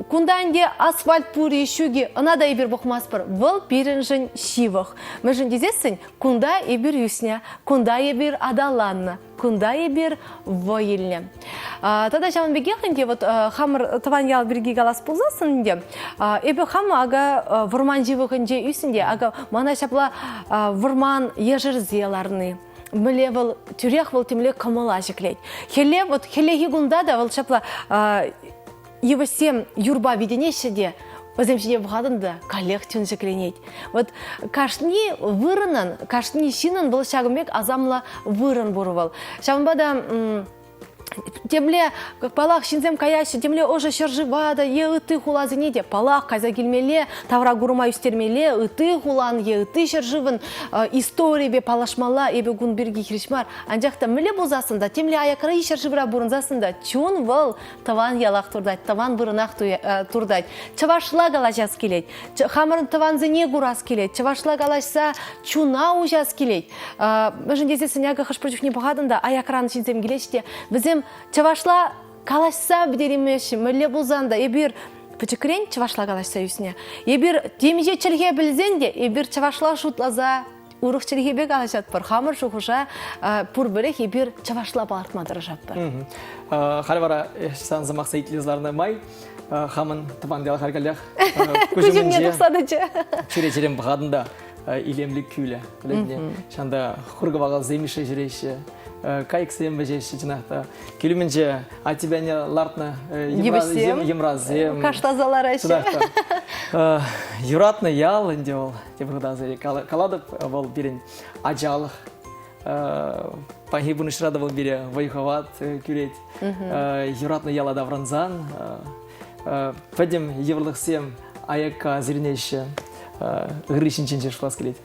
Кунта ӗнтӗ асфальт пур-и, ҫук-и, ӑна та эпир пӑхмастпӑр. Вӑл пирӗншӗн ҫывӑх. Мӗншӗн тесессӗн Кунта эпир ӳснӗ, кунта эпир аталаннӑ, кунта эпир вӑй илнӗ. Тата ҫавӑн пекех ӗнтӗ вот хамӑр тӑван ял пирки калас пулсассӑн ӗнтӗ, эпӗ хам акӑ вӑрман ҫывӑхӗнче ӳснӗ те, акӑ мана ҫапла вӑрман ешерсе ларни, мӗнле вӑл тӳрех вӑл темле кӑмӑла ҫӗклет. Хӗлле вот хӗллехи кунта та вӑл ҫапла Йывӑҫсем юрпа витӗнеҫҫӗ те, вӗсем ҫине пӑхатӑн та каллех чун ҫӗкленет. Вот кашни вырӑнӑн, кашни ҫыннӑн вӑл ҫакӑн пек асамлӑ вырӑн пур вӑл. Ҫавӑнпа та темле палах ҫынсем каяҫҫӗ, темле ӑшӑ ҫӗршыва та е ытти хуласене те палах кайса килмелле, тавра курӑма ӳстермелле, ытти хулан е ытти ҫӗршывӑн историйӗпе паллашмалла. Эпӗ кун пирки хирӗҫ мар. Анчах та мӗнле пулсассӑн та, темле аякра ҫӗршывра пурӑнсассӑн та чун вӑл тӑван ялах туртать, тӑван вырӑнах туртать. Чӑвашла калаҫас килет, хамӑрӑн тӑвансене курас килет, чӑвашла калаҫса чуна уҫас килет. Мӗншӗн тесессӗн акӑ хӑш-пӗр чухне пӑхатӑн та аякран ҫынсем килеҫҫӗ те, вӗсем чӑвашла калаҫса пӗтереймеҫҫӗ. Мӗнле пулсан та эпир пӗчӗкрен чӑвашла калаҫса ӳснӗ. Эпир темиҫе чӗлхе пӗлсен те эпир чӑвашла шутласа урӑх чӗлхепе калаҫатпӑр, хамӑр шухӑша пурпӗрех эпир чӑвашла палӑртма тӑрӑшатпӑр. Халь вара сан сӑмахса итлесе ларнӑ май хамӑн тӑван ял халь каллех куҫ умне тухса тӑчӗ. Чӳречерен пӑхатӑн та илемлӗ кӳлӗ. Ҫанта хур-кӑвакалсем ишсе ҫӳреҫҫӗ, кайӑксем вӗҫеҫҫӗ чӑнах та. Кӳлӗмӗнче аттепе лартнӑ йывӑҫсем, йӑмрасем кашласа лараҫҫӗ. Чӑнах та. Юратнӑ ял ӗнтӗ вӑл. Тепӗр хутан калатӑп, вӑл пирӗн ачалӑх. Паянхи пурнӑҫра та вӑл пире вӑй-хӑват кӳрет. Юратнӑ яла таврӑнсан пӗтӗм йывӑрлӑхсем аякка сирӗнеҫҫӗ. Ырри ҫинчен ҫеҫ шутлас килет.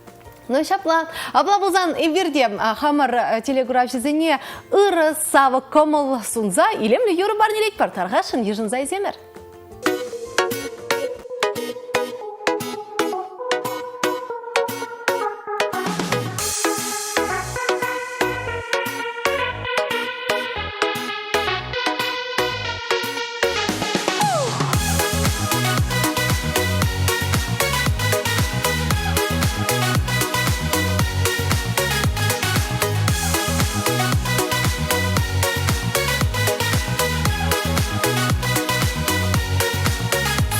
Ну ҫапла. Апла пулсан эпир те хамӑр телекуравҫӑсене ырӑ, савӑк кӑмӑл сунса илемлӗ юрӑ парнелетпӗр. Тархасшӑн йышӑнса илсемӗр.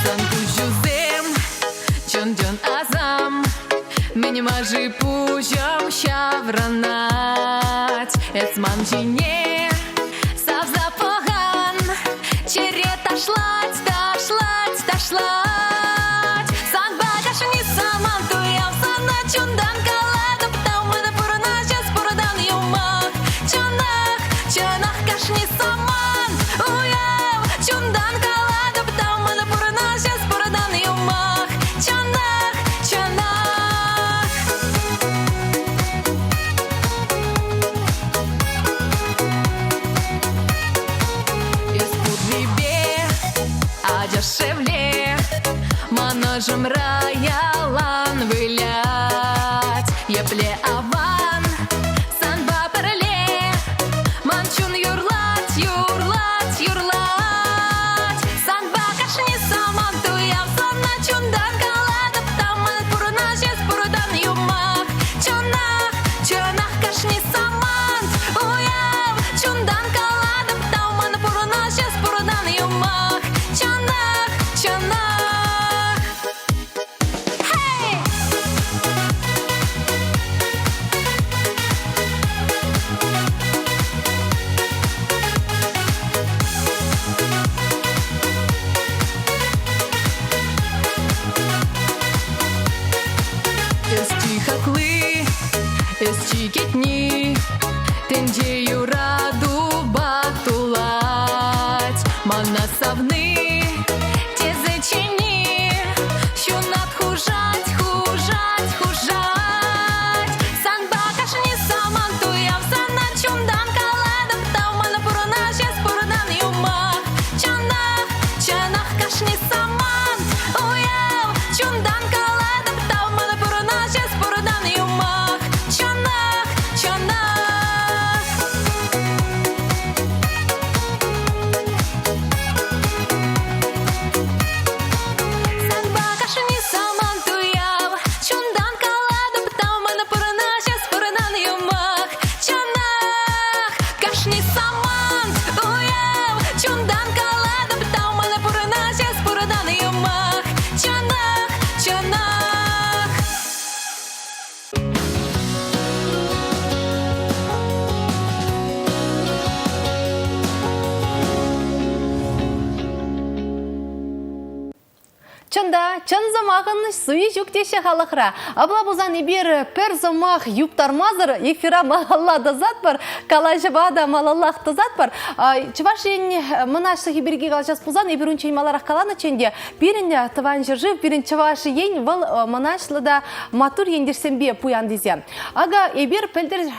Сан куҫусем чӑн-чӑн асам, Мӗн-ма-ши пуҫӑм ҫаврӑнать? Эс ман ҫине савса пӑхан, Чӗре ташлать, ташлать, ташлать. Санпа кашни самант уяв, Сана чунтан калатӑп тав, Мана пурӑнаҫ пурӑнан юмах. Чӑнах, чӑнах кашни самант уяв. Чунтан калатӑп тав, мана пурӑнаҫ пурӑнан юмах. Чӑнах, чӑнах. Эс пуррипе ачаш шевле ман ӑшӑмра ялан вылять. Епле аван санпа пӗрле ман чун юрлать, юрлать, юрлать. Санпа кашни самант уяв, сана чунтан калатӑп та ман пурӑнаҫ эс пуртан юмах. Чӑнах, чӑнах кашни самант уяв, чунтан калатӑп та ман пурӑнаҫ эс пуртан юмах. Чӑнах, чӑнах. Hey! Эс чи хакли, эс чи кӗтни, тӗнче юратупа тулать. Мана савни тесе чӗнни ҫунат хушать, хушать, хушать. Санпа кашни самант. Чӑн та, чӑн сӑмахӑн суйи ҫук теҫҫӗ халӑхра. Апла пулсан эпир пӗр сӑмах юптармасӑр эфира малалла тӑсатпӑр, калаҫӑва та малаллах тӑсатпӑр. Чӑваш Ен мӑнаҫлӑхӗ пирки калаҫас пулсан эпир унччен маларах каланӑччӗ ӗнтӗ, пирӗн тӑван ҫӗршыв, пирӗн Чӑваш Ен вӑл мӑнаҫлӑ та маттур ентешсемпе пуян тесе. Акӑ эпир пӗлтӗр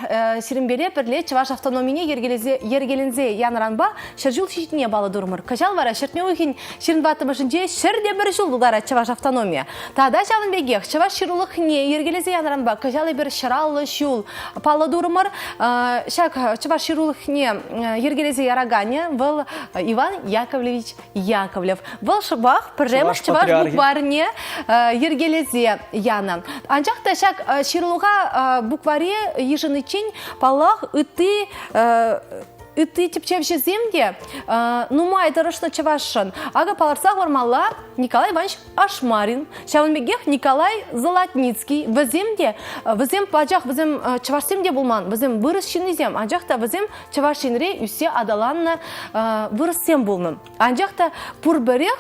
сирӗнпеле пӗрле Чӑваш автономине йӗркеленсе янӑранпа ҫӗрҫул ҫитнине паллӑ турӑмӑр. Кӑҫал вара ҫӗртме уйӑхӗн 24-мӗшӗнче ҫӗрте пӗр ҫул тултарать чӑваш автономийӗ. Тата ҫавӑн пекех чӑваш ҫырулӑхне йӗркелесе янӑранпа кӑҫал эпир ҫӑраллӑ ҫул паллӑ турӑмӑр. Ҫак чӑваш ҫырулӑхне йӗркелесе яраканӗ вӑл Иван Яковлевич Яковлев. Вӑл шӑпах пӗрремӗш чӑваш букварьне йӗркелесе янӑ. Анчах та ҫак ҫырулӑха букваре йышӑниччен, паллах, ытти Ытти тӗпчевҫӗсем те нумай тӑрӑшнӑ чӑвашшӑн. Акӑ палӑртса хӑвармалла Николай Иванович Ашмарин, ҫавӑн пекех Николай Золотницкий. Вӗсем те, вӗсем пачах вӗсем чӑвашсем те пулман, вӗсем вырӑс ҫыннисем, анчах та вӗсем Чӑваш Енре ӳссе аталаннӑ вырӑссем пулнӑ. Анчах та пурпӗрех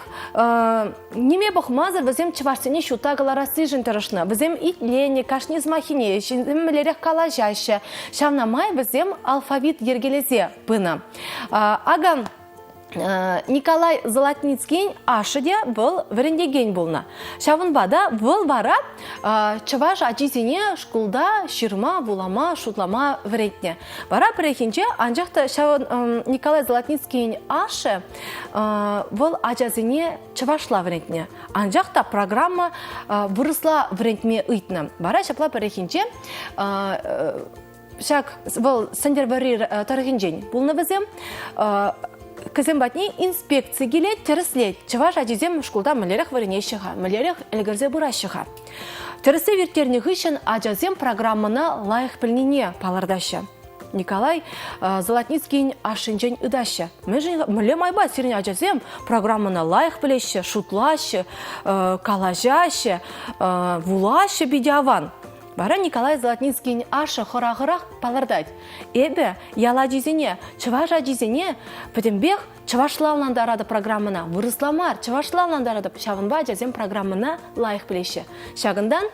ниме пӑхмасӑр вӗсем чӑвашсене ҫутта кӑларассишӗн тӑрӑшнӑ. Вӗсем итленӗ, кашни сӑмаххине ҫынсем мӗнлерех калаҫаҫҫӗ. Ҫавна май вӗсем алфавит йӗркелесе пынӑ. Акӑ Николай Золотницкин ашшӗ те вӑл вӗрентекен пулнӑ. Ҫавӑнпа та вӑл вара чӑваш ачисене шкулта ҫырма, вулама, шутлама вӗрентнӗ. Вара пӗррехинче, анчах та ҫав Николай Золотницкийӗн ашшӗ вӑл ачасене чӑвашла вӗрентнӗ. Анчах та программа вырӑсла вӗрентме ыйтнӑ. Вара ҫапла пӗррехинче ҫак вӑл Сӗнтӗрвӑрри тӑрӑхӗнчен пулнӑ вӗсем. Кӗсем патне инспекци килет, тӗрӗслет. Чӑваш ачисем шкулта мӗнлерех вӗренеҫҫӗ-ха, мӗнлерех ӗлкӗрсе пыраҫҫӗ-ха. Тӗрӗслев ирттернӗ хыҫҫӑн ачасем программӑна лайӑх пӗлнине палӑртаҫҫӗ. Николай Золотницкийӗн ашшӗнчен ыйтаҫҫӗ. Мӗншӗн мӗнле майпа сирӗн ачасем программӑна лайӑх пӗлеҫҫӗ, шутлаҫҫӗ, калаҫаҫҫӗ, вулаҫҫӗ питӗ аван. Вара Николай Золотницкийӗн ашшӗ хӑра-хӑрах палӑртать. Эпӗ ял ачисене, чӑваш ачисене пӗтӗмпех Чӑвашла ӑнлантаратӑп программӑна, вырӑсла мар, чӑвашла ӑнлантаратӑп. Ҫавӑнпа ачасем программӑна лайӑх пӗлеҫҫӗ. Ҫакӑнтан,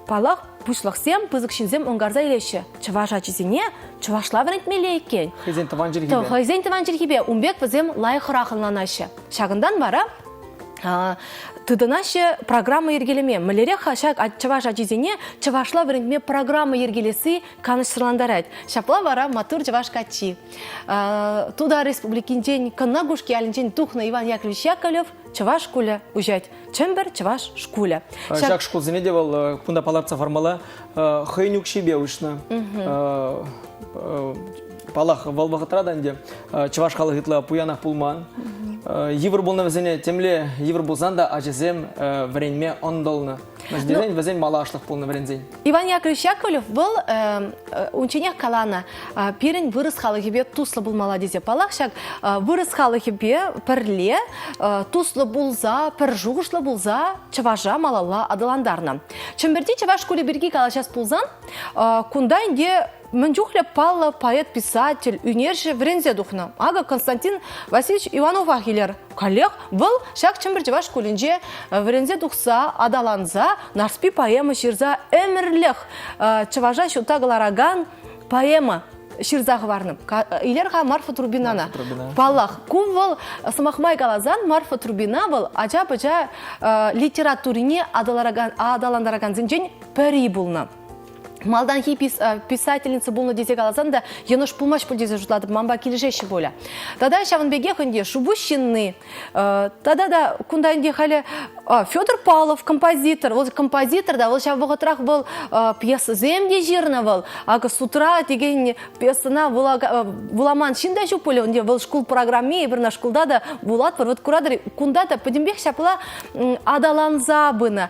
паллах, пуҫлӑхсем, пысӑк ҫынсем ӑнкарса илеҫҫӗ. Чӑваш ачисене чӑвашла вӗрентмелле иккен. Хӑйсен тӑван чӗлхипе. Хӑйсен тӑван чӗлхипе. Ун пек вӗсем лайӑхрах ӑнланаҫҫӗ. Ҫакӑнтан вара тытӑнаҫҫӗ программа йӗркелеме. Мӗнлерех-ха ҫак чӑваш ачисене чӑвашла вӗрентме программа йӗркелесси канӑҫсӑрлантарать. Ҫапла вара маттур чӑваш каччи. Тутар Республикинчен Кӑнна Кушки ялӗнчен тухнӑ Иван Яковлевич Яковлев чӑваш шкулӗ уҫать. Чӗмпӗр чӑваш шкулӗ. Ҫак шкулсене те вӑл кунта палӑртса хӑвармалла хӑйӗн укҫипе уҫнӑ. Паллах, вӑл вӑхӑтра та ӗнтӗ чӑваш халӑх ытла пуянах пулман. Йывӑр пулнӑ вӗсене темле йывӑр пулсан та ачасем вӗренме ӑнтӑлнӑ. Мӗншӗн вӗсен малашлӑх пулнӑ вӗренсен. Иван Яковлевич Яковлев вӑл унчченех каланӑ, пирӗн вырӑс халӑхӗпе туслӑ пулмалла тесе. Паллах, ҫак вырӑс халӑхӗпе пӗрле туслӑ пулса, пӗр шухӑшлӑ пулса чӑваша малалла аталантарнӑ. Чӗмпӗрти чӑваш шкулӗ пирки калаҫас пулсан, кунта ӗнтӗ мӗн чухлӗ паллӑ поэт-писатель, ӳнерҫӗ вӗренсе тухнӑ. Акӑ Константин Васильевич Ивановах илер. Каллех вӑл ҫак Чӗмпӗр чӑваш шкулӗнче вӗренсе тухса, аталанса Нарспи поэма ҫырса ӗмӗрлӗх чӑваша ҫутта кӑларакан поэма ҫырса хӑварнӑ. Илер-ха Марфа Трубинана. Паллах, ку вӑл, сӑмах май каласан, Марфа Трубина вӑл ача-пӑча литературине аталантаракансенчен пӗри пулнӑ. Малтанхи писательница пулнӑ тесе каласан та йӑнӑш пулмасть пуль тесе шутлатӑп, манпа килӗшеҫҫӗ пулӗ. Тата ҫавӑн пекех ӗнтӗ Шупуҫ ҫынни, тата та кунта ӗнтӗ халӗ Федор Павлов композитор, вӑл композитор та, вӑл ҫав вӑхӑтрах вӑл пьесӑсем те ҫырнӑ вӑл. Акӑ Сутра текен пьесӑна вуламан ҫын та ҫук пулӗ, ӗнтӗ вӑл шкул программи, эпир ӑна шкулта та вулатпӑр. Вот куратӑр, кунта та пӗтӗмпех ҫапла аталанса пынӑ.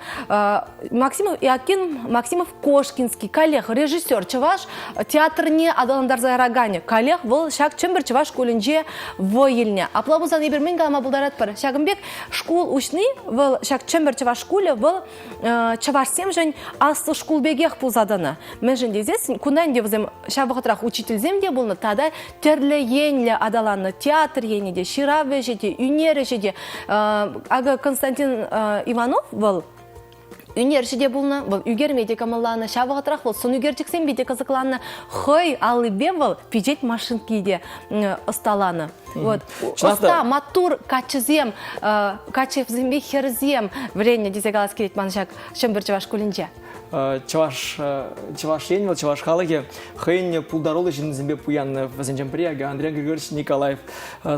Максимов Иакин Максимов Кошкинский. Каллех режиссер чӑваш театрне аталантарса яраканӗ. Каллех вӑл ҫак Чӗмпӗр чӑваш шкулӗнче вӑй илнӗ. Апла пулсан эпир мӗн калама пултаратпӑр? Ҫакӑн пек шкул уҫни вӑл ҫак Чӗмпӗр чӑваш шкулӗ вӑл чӑвашсемшӗн аслӑ шкул пекех пулса тӑнӑ. Мӗншӗн тесессӗн кунта ӗнтӗ вӗсем ҫав вӑхӑтрах учительсем те пулнӑ тата тӗрлӗ енлӗ аталаннӑ. Театр енӗ те, ҫырав ӗҫӗ те, ӳнер ӗҫӗ те. Акӑ Константин Иванов вӑл ӳнерҫӗ те пулнӑ, вӑл ӳкерме те кӑмӑлланӑ. Ҫав вӑхӑтрах вӑл сӑн ӳкерчӗксемпе те кӑсӑкланнӑ. Хӑй аллипе вӑл пичет машинки те ӑсталанӑ. Вот. Ӑста, маттур каччӑсем, каччӑсемпе хӗрсем вӗреннӗ тесе калас килет ман ҫак Чӗмпӗр чӑваш шкулӗнче. Чӑваш, Чӑваш Ен вӑл чӑваш халӑхӗ хӑйӗн пултаруллӑ ҫыннисемпе пуяннӑ. Вӗсенчен пӗри Андрей Григорьевич Николаев.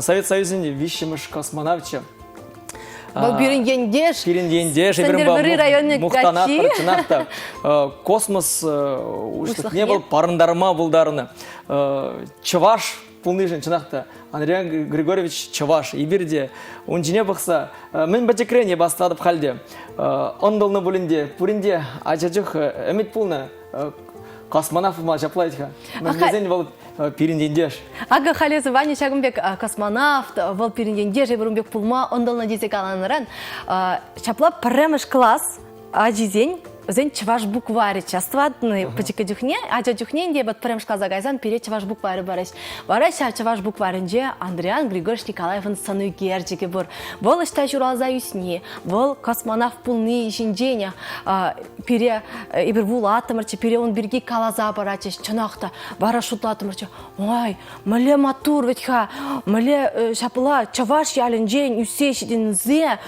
Совет Союзӗн виҫҫӗмӗш космонавчӗ. Вӑл пирӗн ентеш. Пирӗн ентеш. Сӗнтӗрвӑрри районӗн мухтанатпӑр, чӑнах та. Космос уҫлӑхне вӑл парӑнтарма пултарнӑ. Чӑваш пулнишӗн чӑнах та Андрей Григорьевич чӑваш. Эпир те ун ҫине пӑхса мӗн пӗчӗкрен эп астӑватӑп халь те. Ӑнтӑлнӑ пулин те, пурин те ача чух ӗмӗт пулнӑ. Космонавт пулма ҫапла вӗт-ха. Мӗн вӑл пирӗн ентеш. Акӑ халӗ Ваня ҫакӑн пек космонавт, вӑл пирӗн ентеш, эпир ун пек пулма ӑнтӑлнӑ тесе каланӑран ҫапла пӗрремӗш класс ачисен вӗсен чӑваш букварӗ астӑватнӑ пӗчӗккӗ чухне, ача чухне ӗнтӗ эпӗ пӗрремӗш класа кайсан пире чӑваш букварӗ парӗҫ. Вара ҫав чӑваш букварӗнче Андриан Григорьевич Николаевӑн сӑн ӳкерчӗкӗ пур. Вӑл ӑҫта ҫуралса ӳсни, вӑл космонавт пулни ҫинчен пире эпир вулаттӑмӑрччӗ, пире ун пирки каласа паратчӗҫ. Чӑнах та, вара шутлаттӑмӑрччӗ, ой, мӗнле маттур вӗт-ха, мӗнле ҫапла чӑваш ялӗнчен ӳссе ҫитӗнсе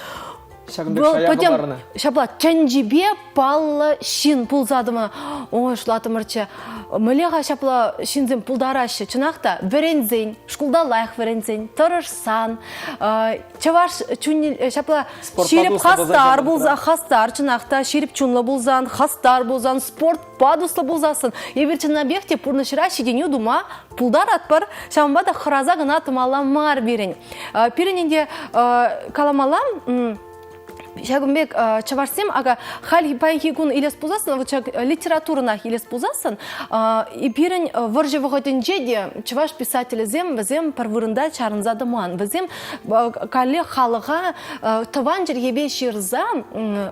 Ҫакӑн пек шая хӑпарнӑ. Ҫапла тӗнчипе паллӑ ҫын пулса тӑма ой, шутлаттӑмӑрччӗ. Мӗнле-ха ҫапла ҫынсем пултараҫҫӗ? Чӑнах та, вӗренсен, шкулта лайӑх вӗренсен, тӑрӑшсан, чӑваш чунне ҫапла ҫирӗп хастар пулса, хастар чӑнах та ҫирӗп чунлӑ пулсан, хастар пулсан, спортпа туслӑ пулсассӑн, эпир чӑннипех те пурнӑҫра ҫитӗнӳ тума пултаратпӑр. Ҫавӑнпа та хӑраса кӑна тӑмалла мар пирӗн. Пирӗн ӗнтӗ каламалла, ҫакӑн пек чӑвашсем ака халь паянхи кун илес пулсассӑн, вот ҫак литературӑнах илес пулсассӑн, пирӗн вӑрҫӑ вӑхӑтӗнче те чӑваш писателӗсем вӗсем пӗр вырӑнта чарӑнса тӑман. Вӗсем каллех халӑха тӑван чӗлхепе ҫырса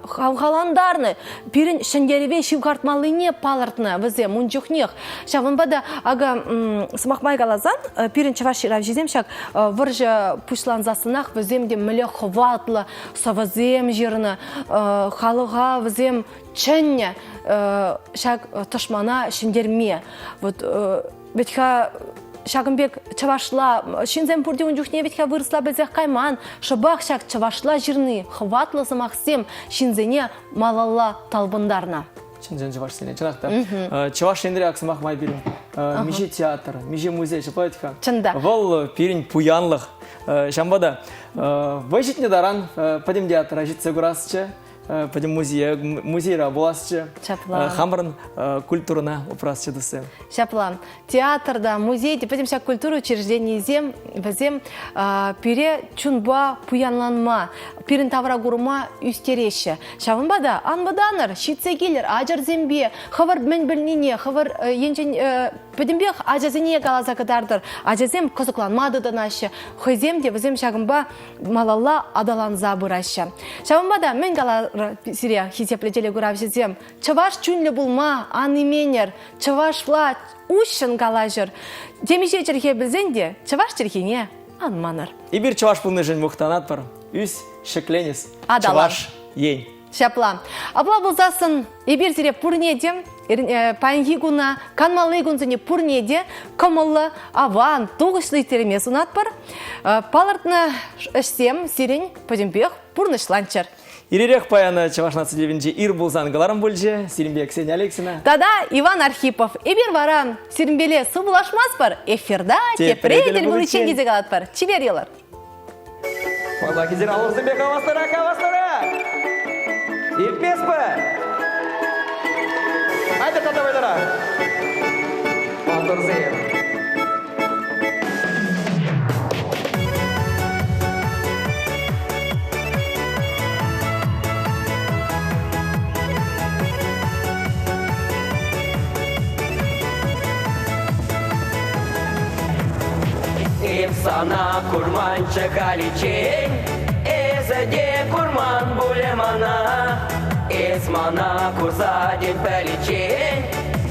хавхалантарнӑ, пирӗн ҫӗнтерӗве ҫывхартмаллине палӑртнӑ вӗсем ун чухнех. Ҫавӑнпа та акӑ сӑмах май каласан, пирӗн чӑваш ҫыравҫисем ҫак вӑрҫӑ пуҫлансассӑнах вӗсем те мӗнле хӑватлӑ сӑвӑсем ҫырнӑ, халӑха вӗсем чӗннӗ ҫак тӑшмана ҫӗнтерме. Вот вӗт-ха ҫакӑн пек чӑвашла ҫынсем пурте ун чухне вӗт-ха вырӑсла пӗлсех кайман. Шӑпах ҫак чӑвашла ҫырни хӑватлӑ сӑмахсем ҫынсене малалла талпӑнтарнӑ. Чӑн-чӑн чӑвашсене, чӑнах та. Чӑваш Енре ак сӑмах май пирӗн миҫе театр, миҫе музей ҫапла вӗт-ха. Чӑн та. Вӑл пирӗн пуянлӑх. Ҫавӑнпа та вӑй ҫитнӗ таран пӗтӗм театра ҫитсе курасчӗ, пӗтӗм музее, музейра пуласчӗ. Ҫапла. Хамӑрӑн культурӑна упрасчӗ туссем. Ҫапла. Театрта, музейте, пӗтӗм ҫак культура учрежденийӗсем вӗсем пире чунпа пуянланма, пирӗн тавракурӑма ӳстереҫҫӗ. Ҫавӑнпа та ан вӑтанӑр, ҫитсе килӗр ачӑрсемпе, хӑвӑр мӗн пӗлнине, хӑвӑр енчен пӗтӗмпех ачасене каласа кӑтартӑр. Ачасем кӑсӑкланма тытӑнаҫҫӗ, хӑйсем те вӗсем ҫакӑнпа малалла аталанса пыраҫҫӗ. Ҫавӑнпа та мӗн каларӑр сире, хисеплӗ телекуравҫӑсем, чӑваш чунлӗ пулма ан именӗр, чӑвашла уҫҫӑн калаҫӑр. Темиҫе чӗлхе пӗлсен те чӑваш чӗлхине ан манӑр. Эпир чӑваш пулнишӗн мухтанатпӑр. Ӳс, ҫӗкленӗс. Аталан. Чӑваш Ен. Ҫапла. Апла пулсассӑн эпир сире пурне те паянхи куна, канмалли кунсене пурне те кӑмӑллӑ, аван, тухӑҫлӑ ирттерме сунатпӑр. Палӑртнӑ ӗҫсем сирӗн пӗтӗмпех пурнӑҫланччӑр. Иререх паян Чӑваш наци телевиденинче ир пулсан кӑларӑм пулчӗ. Сирӗнпе Ксения Алексина. Тата Иван Архипов. Эпир вара сирӗнпеле сывпуллашмастпӑр. Эфирта тепре тӗл пуличчен тесе калатпӑр. Чипер юлӑр. Паллах, эсир алӑсемпе хаваслӑрах, хаваслӑрах! Илтместпӗр! Айтӑр тата вӑйлӑрах! Паттӑрсем! Сана курманччӗ халиччен, Эсӗ те курман пулӗ мана. Эс мана курса тен пӗличчен,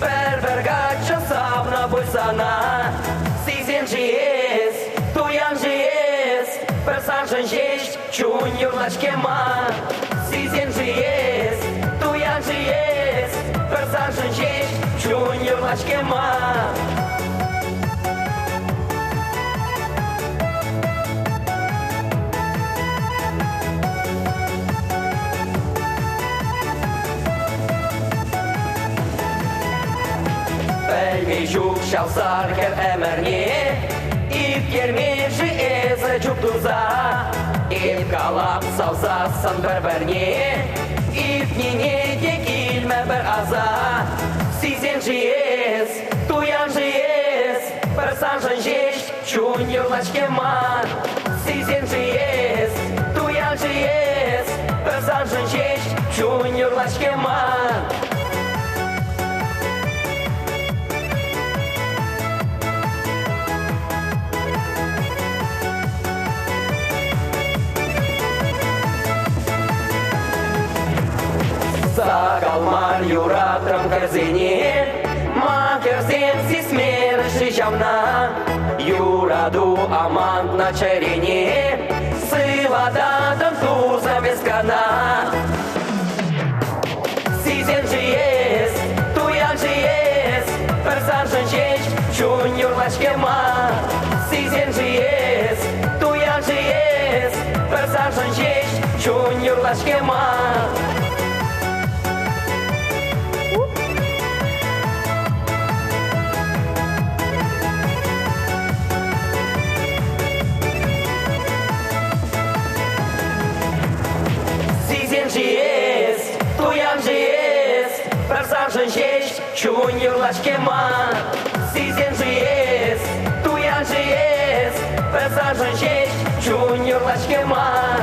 Пӗр-пӗр каччӑ савнӑ пуль сана. Сисен-ши эс, туян-ши эс, Пӗр саншӑн ҫеҫ чун юрлать-ҫке ман. Сисен-ши эс, туян-ши эс, Пӗр саншӑн ҫеҫ чун юрлать-ҫке ман. Пӗлме ҫук ҫав сар хӗр ӗмӗрне Ирттермен-ши эсӗ чуптуса? Эп калап савсассӑн пӗр-пӗрне Иртнине те килмӗ пӗр аса. Сисен-ши эс, туян-ши эс, Пӗр саншӑн ҫеҫ чун юрлать-ҫке ман. Сисен-ши эс, туян-ши эс, Пӗр саншӑн ҫеҫ чун юрлать-ҫке ман. Сахал мар юратрӑм хӗрсене, Ма хӗрсем сисмерӗҫ-ши ҫавна? Юрату амантнӑ чӗрене, Сывататӑн тусӑм эс кана. Сисен-ши эс, туян-ши эс, Пӗр саншӑн ҫеҫ чун юрлать-ҫке ман. Сисен-ши эс, туян-ши эс, Пӗр саншӑн ҫеҫ чун юрлать-ҫке ман. Сисен-ши эс, туян-ши эс, Пӗр саншӑн ҫеҫ чун юрлать-ҫке ман. Сисен-ши эс, туян-ши эс, Пӗр саншӑн ҫеҫ чун юрлать-ҫке ман.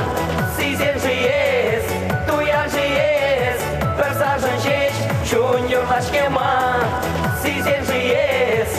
Сисен-ши эс, туян-ши эс, Пӗр саншӑн ҫеҫ чун юрлать-ҫке ман. Сисен-ши эс,